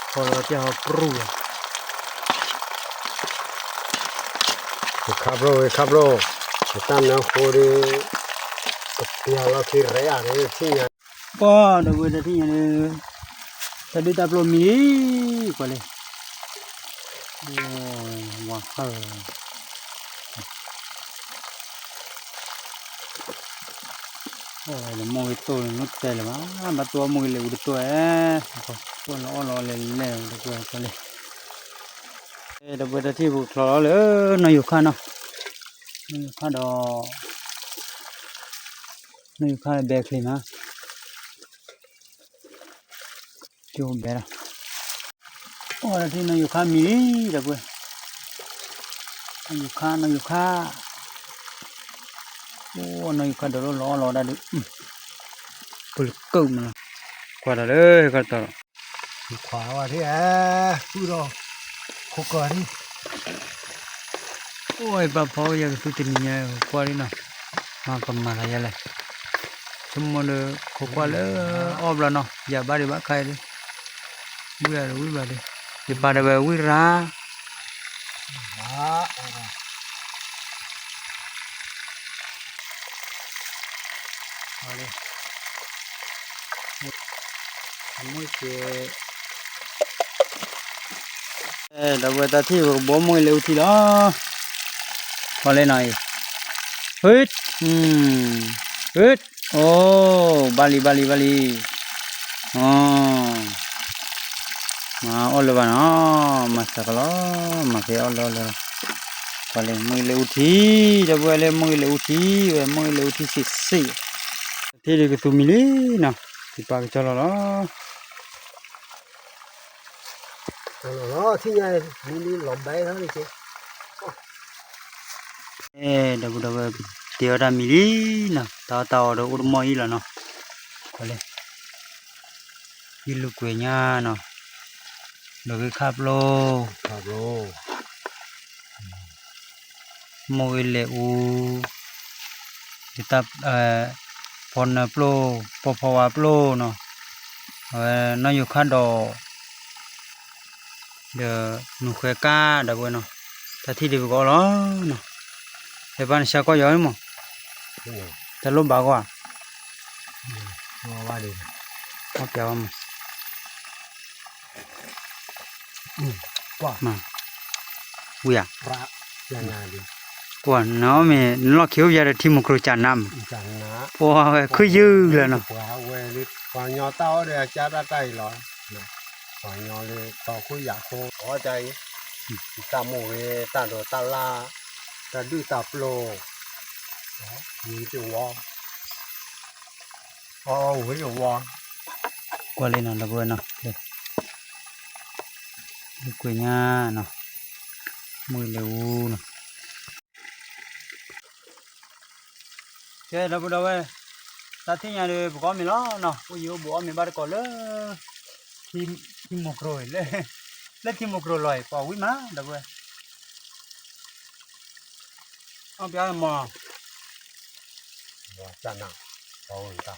ဖီလီၤပျၢ်ဟီပြူၢ်လီၤ, ဝ့ၢ်ခါပျိ ဝ့ၢ်ခါပျိ, ပတၢ်နၢဃိဒီး, ပပျၢ်လီၤခံရဲၣ်ဧါဒီးထံၣ်ညါ, ပှၤဒီပုၢ်ဝဲၢ်တၢ်ထံၣ်ညါဒီး, တၢ်ဒုၣ်တၢ်ပျိမံၤလံ, ကွၢ်လံ ဝါဟၢၣ်, အိၣ်လၢမိၢ်ဂ့ၤတိၢ်လၢနတဲလၢၤဘၣ်, ဘၣ်တိၢ်အမိၢ်ဂ့ၤလဲၤဝံၤတတိၢ်ဧဲ, တိၢ်လီၤအီၣ်လီၤလဲၤလဲၤဝံၤတတိၢ်ကွၢ်လံ, ဒီပုၢ်ဝဲၢ်တၢ်ထံၣ်ပကချီလီၤလၢနီၢ်ယိၤခါနီၤ, နီၢ်ယိၤခါဒီး, နီၢ်ယိၤခါဘဲချ့မး ကၠိဘဲလီၤ, အိၣ်တၢ်ထံၣ်နီၢ်ယိၤခါမံၤလံ ဒီပုၢ်ဝဲၢ်, နီၢ်ယိၤခါ နီၢ်ယိၤခါ, အိၣ်နီၢ်ယိၤခါဒီးလီၤလီၤဒၣ်ဒုး, ပလကၢၢ်မးလီၤ, ကွၢ်တၢ်လၢဟဲကီၢ်တတီၤလီၤ, ခွါဝဲထံၣ်ဧါ, ဃုဒီး, ခိးကီၤထံၣ် အိၣ်ဝဲပာ်ဖီကယၤကသူတနံၤညါ ကွၢ်လံနီၤ, မ့ၢ်ကမၤသးယဲလဲၣ်, ဆိကမိၣ်ဒီး ခိးကွၢ်လၢအီၣ်ဘျီနီၤ ယၤဘၣ်ဒံးဘၣ်ခါအံၤဒီး, ဝံၣ်အါဒီးဝံၣ်ဘၣ်ဒီး, ယပာ်ဒီးဝဲဝံၣ်ရၣ် ဒီပုၢ်ဝဲၢ်တၢ်ထံၣ်ပကဘီမိၢ်ဂ့ၤလဲၤအူထံလီၤ, ပှၤလဲၤနီၤအံၤ, ဟ့ၣ်, ဟ့ၣ်, အိၣ်, ဘၣ်လံ ဘၣ်လံ ဘၣ်လံ, မၤအီၣ်လၢၤဘၣ်နီၤ, မၤစှၤကလီၤ, မၤဖဲအီၣ်လၢအီၣ်လၢၤ, ပှၤလဲၤမိၢ်ဂ့ၤလဲၤအူထံ, ဒီပုၢ်ဝဲၢ်လဲၤမိၢ်ဂ့ၤလဲၤအူထံဝဲ မိၢ်ဂ့ၤလဲၤအူထံစံးစ့ၢ်, တၢ်ထံၣ်ဒုးကသူမံၤလံနီၤ, ယပာ်ကစီလီၤလီၤ လီၤလီၤ ထံၣ်ညါ မံၤလံလီၤဘဲထီၣ်န့ၣ်က့, ဒီပုၢ်ဒီဝဲၢ် ပတဲအီၣ်တၢ်မံၤလံနီၤ, တၢ်အီၣ်တၢ်အီဒီးအိၣ်တမီၢ်အံၤလီၤနီၤ, ပှၤလဲၤ, ယလုၢ်ကွဲးညါနီၤ, ဒီးဂ့ၢ်ခါပျိ, မိၢ်ဂ့ၤလဲၤအူ, ဒ်တၢ်, ဖီနၢပျိ, ဖီဖီဝါပျိနီၤ, အဝဲနီၢ်ယိၤခါဒီး ဒီးမုၢ်ဃဲကါဒီပုၢ်ဝဲၢ်နီၤ, တၢ်ထံၣ်ဒံးပကအိၣ်လီၤနီၤ, ဟဲဘၣ်နဆါကီၢ်ယီၤမး, တလိၣ်ဘၣ်ဂီၢ်ဧါ, အီၣ်ပျးဝဲမး, ဝံၤဧါ, ပှၤနီၤမ့ၢ်နလီၢ်ခံအိၣ်ပယါဒီးထံမိၢ်ကျိၤကၢ်နါမး, ပှၤဝဲခုယုၢ်လၢနီၤ, ပှၤညီတၢ်အီၣ်ဒီးအကၢ်တၢ်တၢ်အံၤလီၤ, ပှၤညီလၢတီခိၣ်ယၤခိၣ်အီၣ်တၢ်အံၤ, တၢ်မိၢ်ဂ့ၤ တၢ်ဒိးတၢ်လၢ်, တၢ်ဒုၣ်တၢ်ပျိ, ဝံၤတဝီ, အီၣ်ဝံၤတဝီ, ကွၢ်လံနီၤ ဒီပုၢ်ဝဲၢ်နီၤ, လၢကွဲးညါနီၤ, မုၢ်လဲၤဝူနီၤ ကဲ ဒီပုၢ်ဒီဝဲၢ်, တၢ်ထံၣ်ညါဒီး ပကအီၣ်မ့ၤလီၤနီၤ, အိၣ်ယံၤအိၣ်ဘူးအီၣ်မ့ၤဘၣ်တကိးလၢ ထံမိၢ်ကျိၤအံၤ, လၢထံမိၢ်ကျိၤလီၤအံၤ ပှၤဝံၣ်မး ဒီပုၢ်ဝဲၢ်, အီၣ်ပျးမး, တၢ်နး, တၢ်ဝဲတၢ်, တၢ်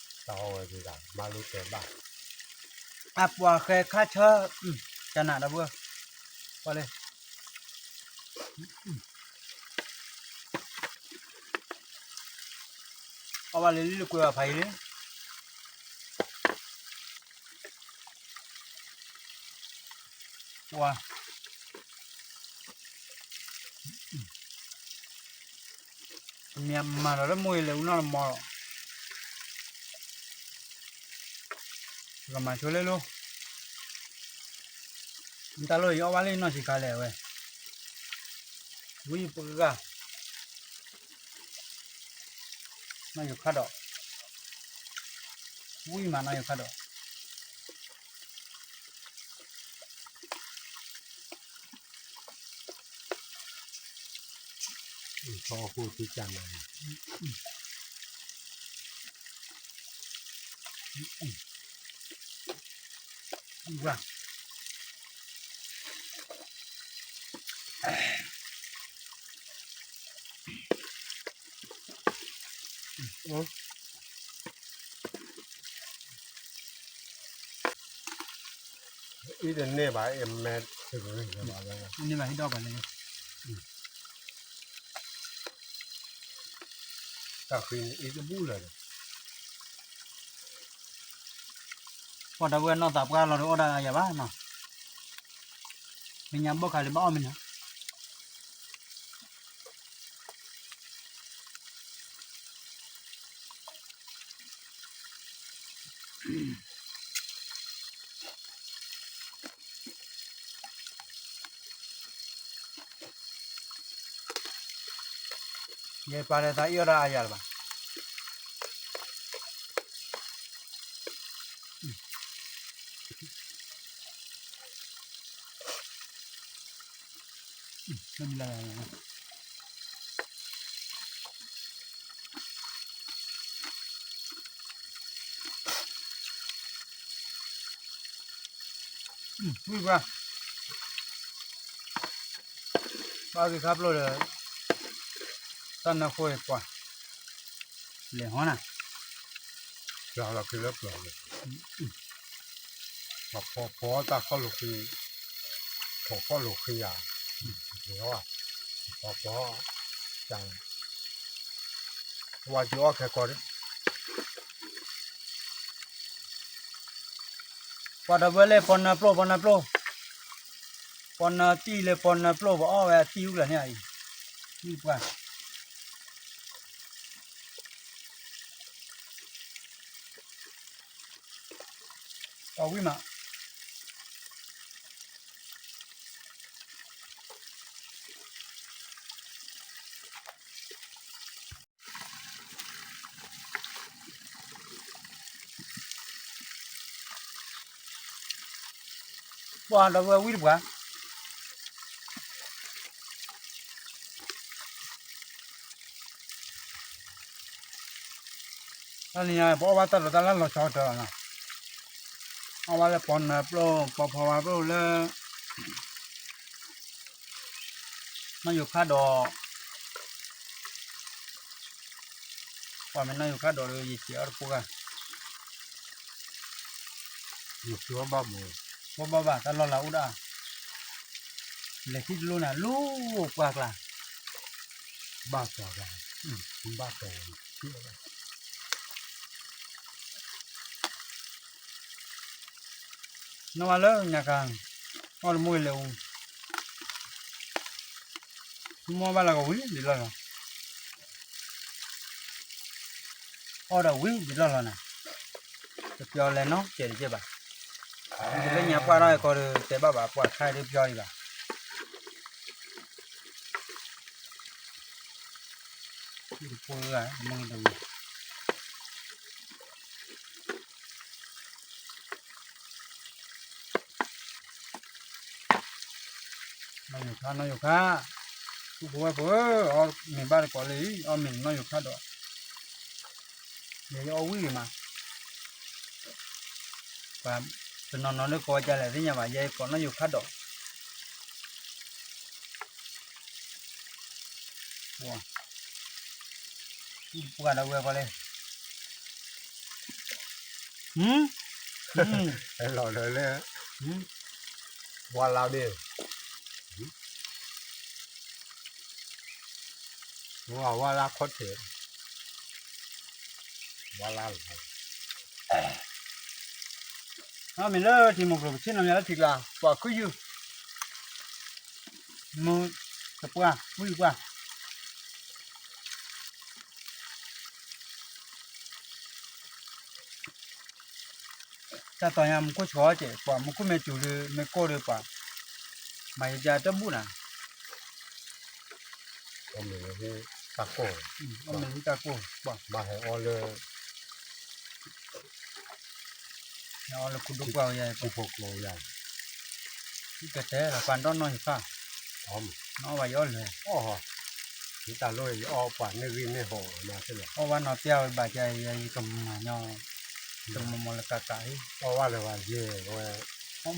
အီၣ်ဝဲဒၣ် မၤလိတဲဘၣ်, အပှၤဃဲခါဆၢ, တၢ်နး ဒီပုၢ်ဝဲၢ်, ပှၤလၢ အီၣ်ဘၣ်လၢလံလၢကွဲးဘၣ်ဖးယံၤလံ, ပှၤ, မ့ၢ်မၤဒီးလၢမိၢ်အံၤလဲၤအူနီၢ်တမီၤလီၤ, ကမၤဆိလၢလိၤ, တၢ်လိၣ်အံၤအီၣ်ဘၣ်လၢနီၢ်ဆံးခါလဲၣ်ဝဲ, ဝံၣ်ပှၤ, နီၢ်ယိၤခါဒီး, ဝံၣ်မးနီၢ်ယိၤခါဒီး အံၤတန့ၢ်ဘၣ်, အမဲ, န့ၢ်ဘၣ်ဟံၣ်ဒီဘၣ်န့ၣ်, တၢ်ဃံန့ၣ်အံၤတဘူၣ်လၢာ်ဒီး, ပှၤဒီပုၢ်ဝဲၢ်နီၢ်သးပှၢ်လီၤဒီးအီၣ်ဒၣ်အါယၤဘၣ်နီၤ, မဲာ်ညါဘီၣ်ခါလၢဘၣ်အီၣ်မ့ၢ်နီၤ ယပာ်လၢသးအီၣ်ဒၣ်အါယၤလၢၤဘၣ်. ဝံၣ်ပှၤ, ဘၣ်ဂ့ၤခါဖျိဒီး တၢ်နၢဃိပှၤ လဲၤဟီနၤ, ပျီလီၤက့ၤလၢပျီလီၤ, ပှၤဖီဖီတၢ်ခီၣ်လိာ်ဃံ, ဖီဖီလိာ်ဃံဧါ, ဖီဖီ, တၢ်, ဝါကၠီအီၣ်ခဲကီး, ပှၤဒီပုၢ်ဝဲၢ်လၢပီနၢပျိၢ် ပီနၢပျိၢ်, ပီနၢတံၢ်လၢပီနၢပျိၢ် ပအီၣ်ဝဲအတံၢ်အူလၢာ်န့ၣ်, ဝံၣ်ပှၤ ပှၤဝံၣ်မး. ပှၤဒီပုၢ်ဝဲၢ်ဝံၣ်တပှၤ, တၢ်လၢညါ ပအီၣ်ဘၣ်တၢ်ဒိးတၢ်လၢ်လီၤဆီတၢ်လီၤနီၤ, အီၣ်ဝဲလၢပီနၢၤပျိၢ် ပီဖီဝါပျိၢ်လၢ နီၢ်ယိၤခါဒီး ပှၤမ့ၢ်နီၢ်ယိၤခါဒီးလၢယစဲးအီၣ်တပူၤဂၤ ယဘၣ်ဘၣ် တၢ်လီၢ်လၢအိၣ်ဒၣ် လဲၤထံၣ်တလိၣ်န့ၣ် လူၤပှၢ်ကျါ ဘၣ်ပှၢ်ကျါ ဘၣ်ပှၢ် နီၢ်ဝဲလၢညါခါ အီၣ်တမိၢ်လဲၤအူ မ့ၢ်ဘၣ်လၢကဝံၤဒ်လီၢ်လီၤ အီၣ်ဒီးဝံၤဒ်လီၢ်လီၤနၤ တပျီလဲၤနီတစဲးတကဲဘၣ် ဒ်လၢညါပှၢ်ထီၣ်အကီဒီး တဲဘၣ်ဘၣ်ပှၢ်ခါဒ်ပျီဒံးဘၣ် ဖိဂၤမ့ၢ်တဝံၤ နီၢ်ယိၤခါ နီၢ်ယိၤခါ ပုၢ်ဖိဝဲၢ်ဖိဧၢ, အီၣ်မ့ၤဘၣ်တကိးလံ, အီၣ်မ့ၤနီၢ်ယိၤခါဒီး ယဲယအီၣ်ဝံၣ်ဂ့ၤမး, ပှၤတနီၤနီၤလၢကိးဝဲဒ်လဲၣ်သ့ၣ်ညါဘၣ်, ယဲယကိးနီၢ်ယိၤခါဒီး ပှၤဒီးဝဲကီးလဲၣ်, ဟဲလီၤဒီးလၢ ဝါလါန့ၣ် ဝါလါခီၣ်ထံး ဝါလါလီၤ, မ့ၢ်လၢထံမိၢ်ကျိၤ ပဆ့ၣ်နီၤမ့ၢ်လၢထံကျါ ပှၤခုယုၢ် မုၢ်တပှၢ် ဝံၣ်တပှၢ် တၢ်တီၤညါမူခိၣ်ဆှီကဲး ပှၤမူခိၣ်မ့ၢ်စူၤဒီး မ့ၢ်ကိၢ်ဒီးပှၤ မၤယကတၢ်ဘူၣ်နၤ, အီၣ်မ့ၤလၢတၢ်ကိၢ်, အီၣ်မ့ၤလၢတၢ်ကိၢ်, ဘၣ်ဟဲအီၣ်လၢ ဟဲအီၣ်လၢခူဒိၣ်ပှၢ်ဝဲယၤ, ခူဖိကျိၤယၤ, ကတဲလီၤပှၤဒီးနီၢ်ယိၤခါ, အီၣ်ဘၣ်ယအီၣ်လၢၤ, ယတၢ်လိၣ်ယအီၣ်ပှၤန့ၢ်ဂံၢ်န့ၢ်ဟီၣ်မးသ့လီၤ, အီၣ်ဘၣ်နီၢ်ပျၢ်ဝဲဘၣ်ယၤ ယကမၤညီ, တမီၤမီၤလၢကးကးအံၤ, အီၣ်ဘၣ်လၢၤဘၣ်ယဲဝဲ,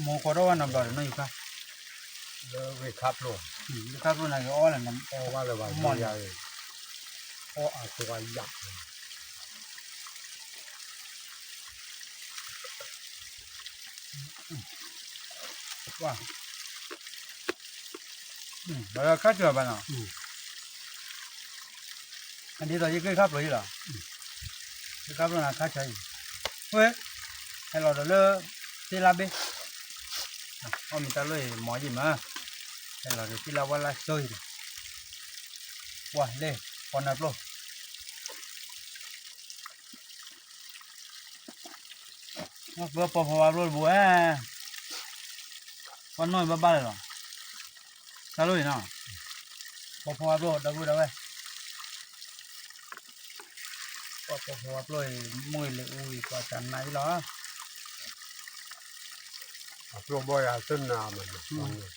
မိၢ်ကီးထီၣ်ဘၣ်နီတဘျီဒီးနီၢ်ယိၤခါ, လၢဂ့ၢ်ခါဖျိ, ဂ့ၢ်ခါဖျိန့ၣ် ယအီၣ်လၢၤ, အီၣ်ဘၣ်လၢၤဘၣ်ယဲယၤ, အီၣ်အါကဝါယၤ ခါဆၢဘၣ်နီၤ, ဒ်သိးယဂ့ၢ်ခါဖျိအံၤလီၤ, ဂ့ၢ်ခါဖျိန့ၣ်ခါဆၢအံၤ, ဝဲ, ဟဲလီၤဒီးလၢ သ့ၣ်လါဘ့ၣ်, အီၣ်မ့ၤတၢ်လိၣ်အံၤ မီၤယံာ်မး, ဟဲလီၤဒီးသ့ၣ်လါဝါလါစိၤအံၤဒီး, ဝါလဲၣ်, ပီနၢၤပျိၢ် ပီဖီဝါပျိၢ်တဘိဝဲ, ပီနီၢ်အံၤဘၣ်ဘၣ်လၢၤလီၤ, တၢ်လိၣ်အံၤနီၤ, ပီဖီဝါပျိၢ်ဒီပုၢ်ဒီဝဲၢ်, ပီဖီဝါပျိၢ်အံၤ မုၢ်အံၤလၢအူအံၤ ပှၤတနါအံၤလီၤ, အပျိၢ်ဘီယၤတနါမး,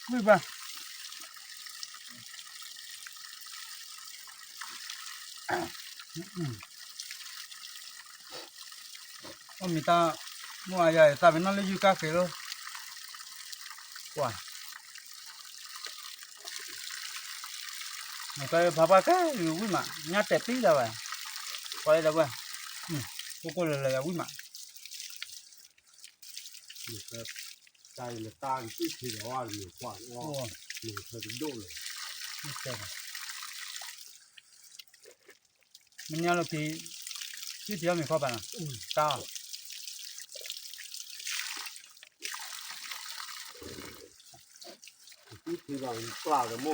ဝံၣ်ဘၣ် အီၣ်မ့ၤတၢ်, မ့ၢ်အယၤအံၤ သးပ့ၤနီၣ်လၢယုၢ်ကါဃ့လီၤ, ကွၢ်, နကဖးပှၢ်ခဲအံၤဝံၣ်မး ညါတဲာ်ပံတၢ်ဘၣ်, ကွၢ်လၢဒီပုၢ်ဝဲၢ်, ကိၢ်ကိၢ်လၢၤလၢၤယၤဝံၣ်မး တၢ်အံၤလၢတၢ်ကစံၣ်ထံဒီးဝဲလၢမ့ၢ်ကွၢ်အီၣ်, မ့ၢ်ဖဲတဒိၣ်လၢၤ, မ့ၢ်ညါလီၤက့ၤ, စံၣ်ထံအီၣ်မ့ၤခီပၤနီၤ, တၢ်အီၣ် ယပၢ်စံၣ်ကဒါယၤလံဒီး ဘၣ်ဒီး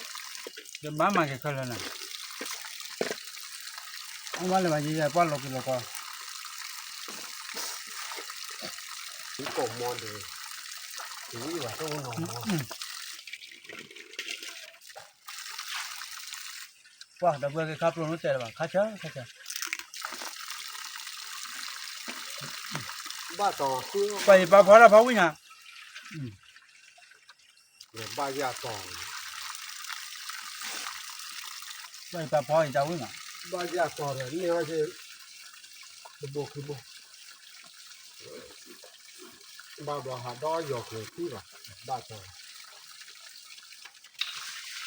ယဘၣ်မၤက့ၤခဲလၢာ်န့ၣ်, အဝဲလၢၤဘၣ်ယဲယဲပှၢ်လီၤက့ၤလီၤကီး, ကိးမီဒီး တဝံၣ်ဘၣ်တအိၣ်နီၤမီ ပှၤဒီပုၢ်ဝဲၢ်က့ၤခါပျိၢ်န့ၣ်တဲလၢၤဘၣ် ခါဆၢခါဆၢ, ဘၣ်တီၤ, ပှၤယပာ်ဖီတၢ်ဖီဝံၣ်ညါ, ဘၣ်ယၤတီၤ, ပှၤ ဘၣ်ယပာ်ဖီအံၤတၢ်ဝံၣ်မး, ဘၣ်ယၤကီၢ်ဒီးန့ၢ်ဝဲက့ၤ, တဘိခံဘိ, ဘၣ်ဘျီဟးဒီးယီၤကျိၤသံဘၣ်, ဘၣ်ကီၢ်,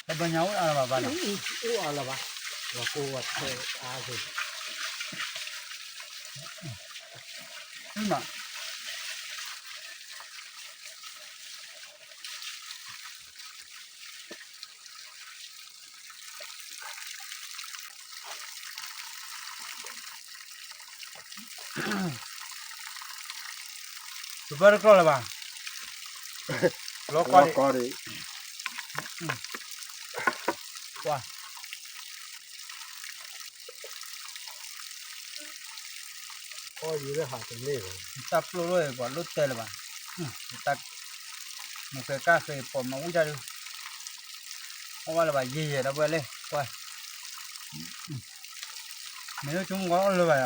ပဘၣ်ညါအိၣ်အါလၢၤဘၣ်ဘၣ်နီၤ, အိၣ်အါလၢၤဘၣ်, လီၤကိဝဲထဲအါက့ၤ, မး ပဘၣ်တကျီၢ်လၢၤဘၣ်, လီၤကီဒံး, လီၤကီဒံး, ကွၢ် အီယံၤလၢဟးတန့ၢ်ဘၣ်, တၢ်ပျိၢ်လိၣ်အံၤပှၤလိၣ်တဲလၢၤဘၣ်, တၢ်, မူကဲကၢ်ဃ့ပှၤမၤဝံၣ်တၢ်ဒုး, အီၣ်ဘၣ်လၢၤဘၣ်ယံၤယံၤဒီပုၢ်ဝဲၢ်လံ, ကွၢ်, မ့ၢ်လၢဆိကမိၣ်အီၣ်လၢၤဘၣ်ယၤ တ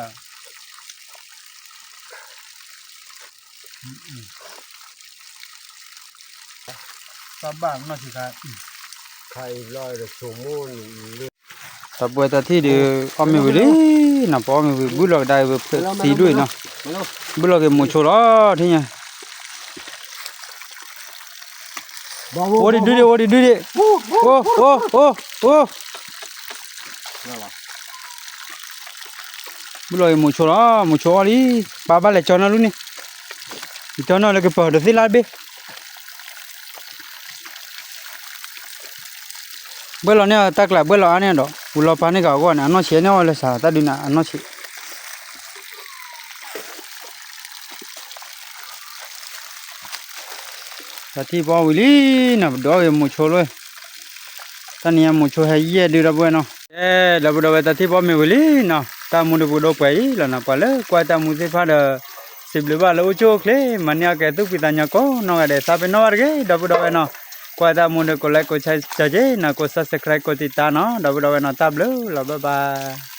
ၢ်ဘၣ်နီၢ်ဆံးခါ, ခါအံၤဘျီဒီးဆိကမိၣ်န့ၣ်လၢ, တၢ်ပှဲၤတၢ်ထံၣ်ဒီး အီၣ်မ့ၤဝံၤလံနီၤ, ပအီၣ်မ့ၤဝံၤ ဘုၣ်လီၤကဒါဝံၤဖျၢၣ်သံဒိၣ်အံၤနီၤ, ဘုၣ်လီၤက့ၤမိၤဆိလီၤ ထံၣ်ညါ အိၣ်ဒံးဒုဒံး အိၣ်ဒံးဒုဒံး, အိၣ် အိၣ် အိၣ် အိၣ်, ဘုၣ်လီၤက့ၤမိၤဆိလီၤ, မိၤဆိအီၣ်လံ, ပၢ်ဘၣ်လဲၤကၠီနီၢ်လူန့ၣ်, ယကၠီနီၢ်လၢကပၤဒီးသ့ၣ်လါတဘ့ၣ် ဘှဲၣ်လီၤန့ၢ်တၢ်ကျး ဘှဲၣ်လီၤအါန့ၢ်ဒီး ဝံၤလီၤပာ်န့ၢ်က့ၤအဂီၢ်န့ၣ် အနီၢ်ဆံးန့ၢ်အီၤလၢစး တၢ်ဒုးန့ၣ် အနီၢ်ဆံး တၢ်ထံၣ်ပအီၣ်ဝံၤလံနီၤ ပဒိးဂ့ၤမိၤဆိလီၤ, တၢ်နံၤညါမိၤဆိဟဲယဲၢ်ဒုဒီး ပုၢ်ဝဲၢ်နီၤ, ကဲ ဒီပုၢ်ဒီဝဲၢ် တၢ်ထံၣ်ပအီၣ်မ့ၤဝံၤလံနီၤ တၢ်မူဒုးပကဒိးပှဲၤအံၤလီၤနီၤ ပှၤလၢကွၢ်တၢ်မူသ့ၣ်တဖၣ်ဒီး စံးဘျုးဘၣ်လၢအိၣ်ဆူၣ်အိၣ်ချ့ မၤန့ၢ်အကဲသုးကွံာ်သးညီကိးနီၢ်ဂၤဒဲး သးပ့ၤနီၣ်ဘၣ်တဂ့ၤ ဒီပုၢ်ဒီဝဲၢ်နီၤ, ကွၢ်တၢ်မူဒီး ကိး like ကိး share က့ၤနီၤ ကိး subscribe ကိး ติดตาม နီၤ ဒီပုၢ်ဒီဝဲၢ်နီၤ တၢ်ဘျုးလီၤ bye bye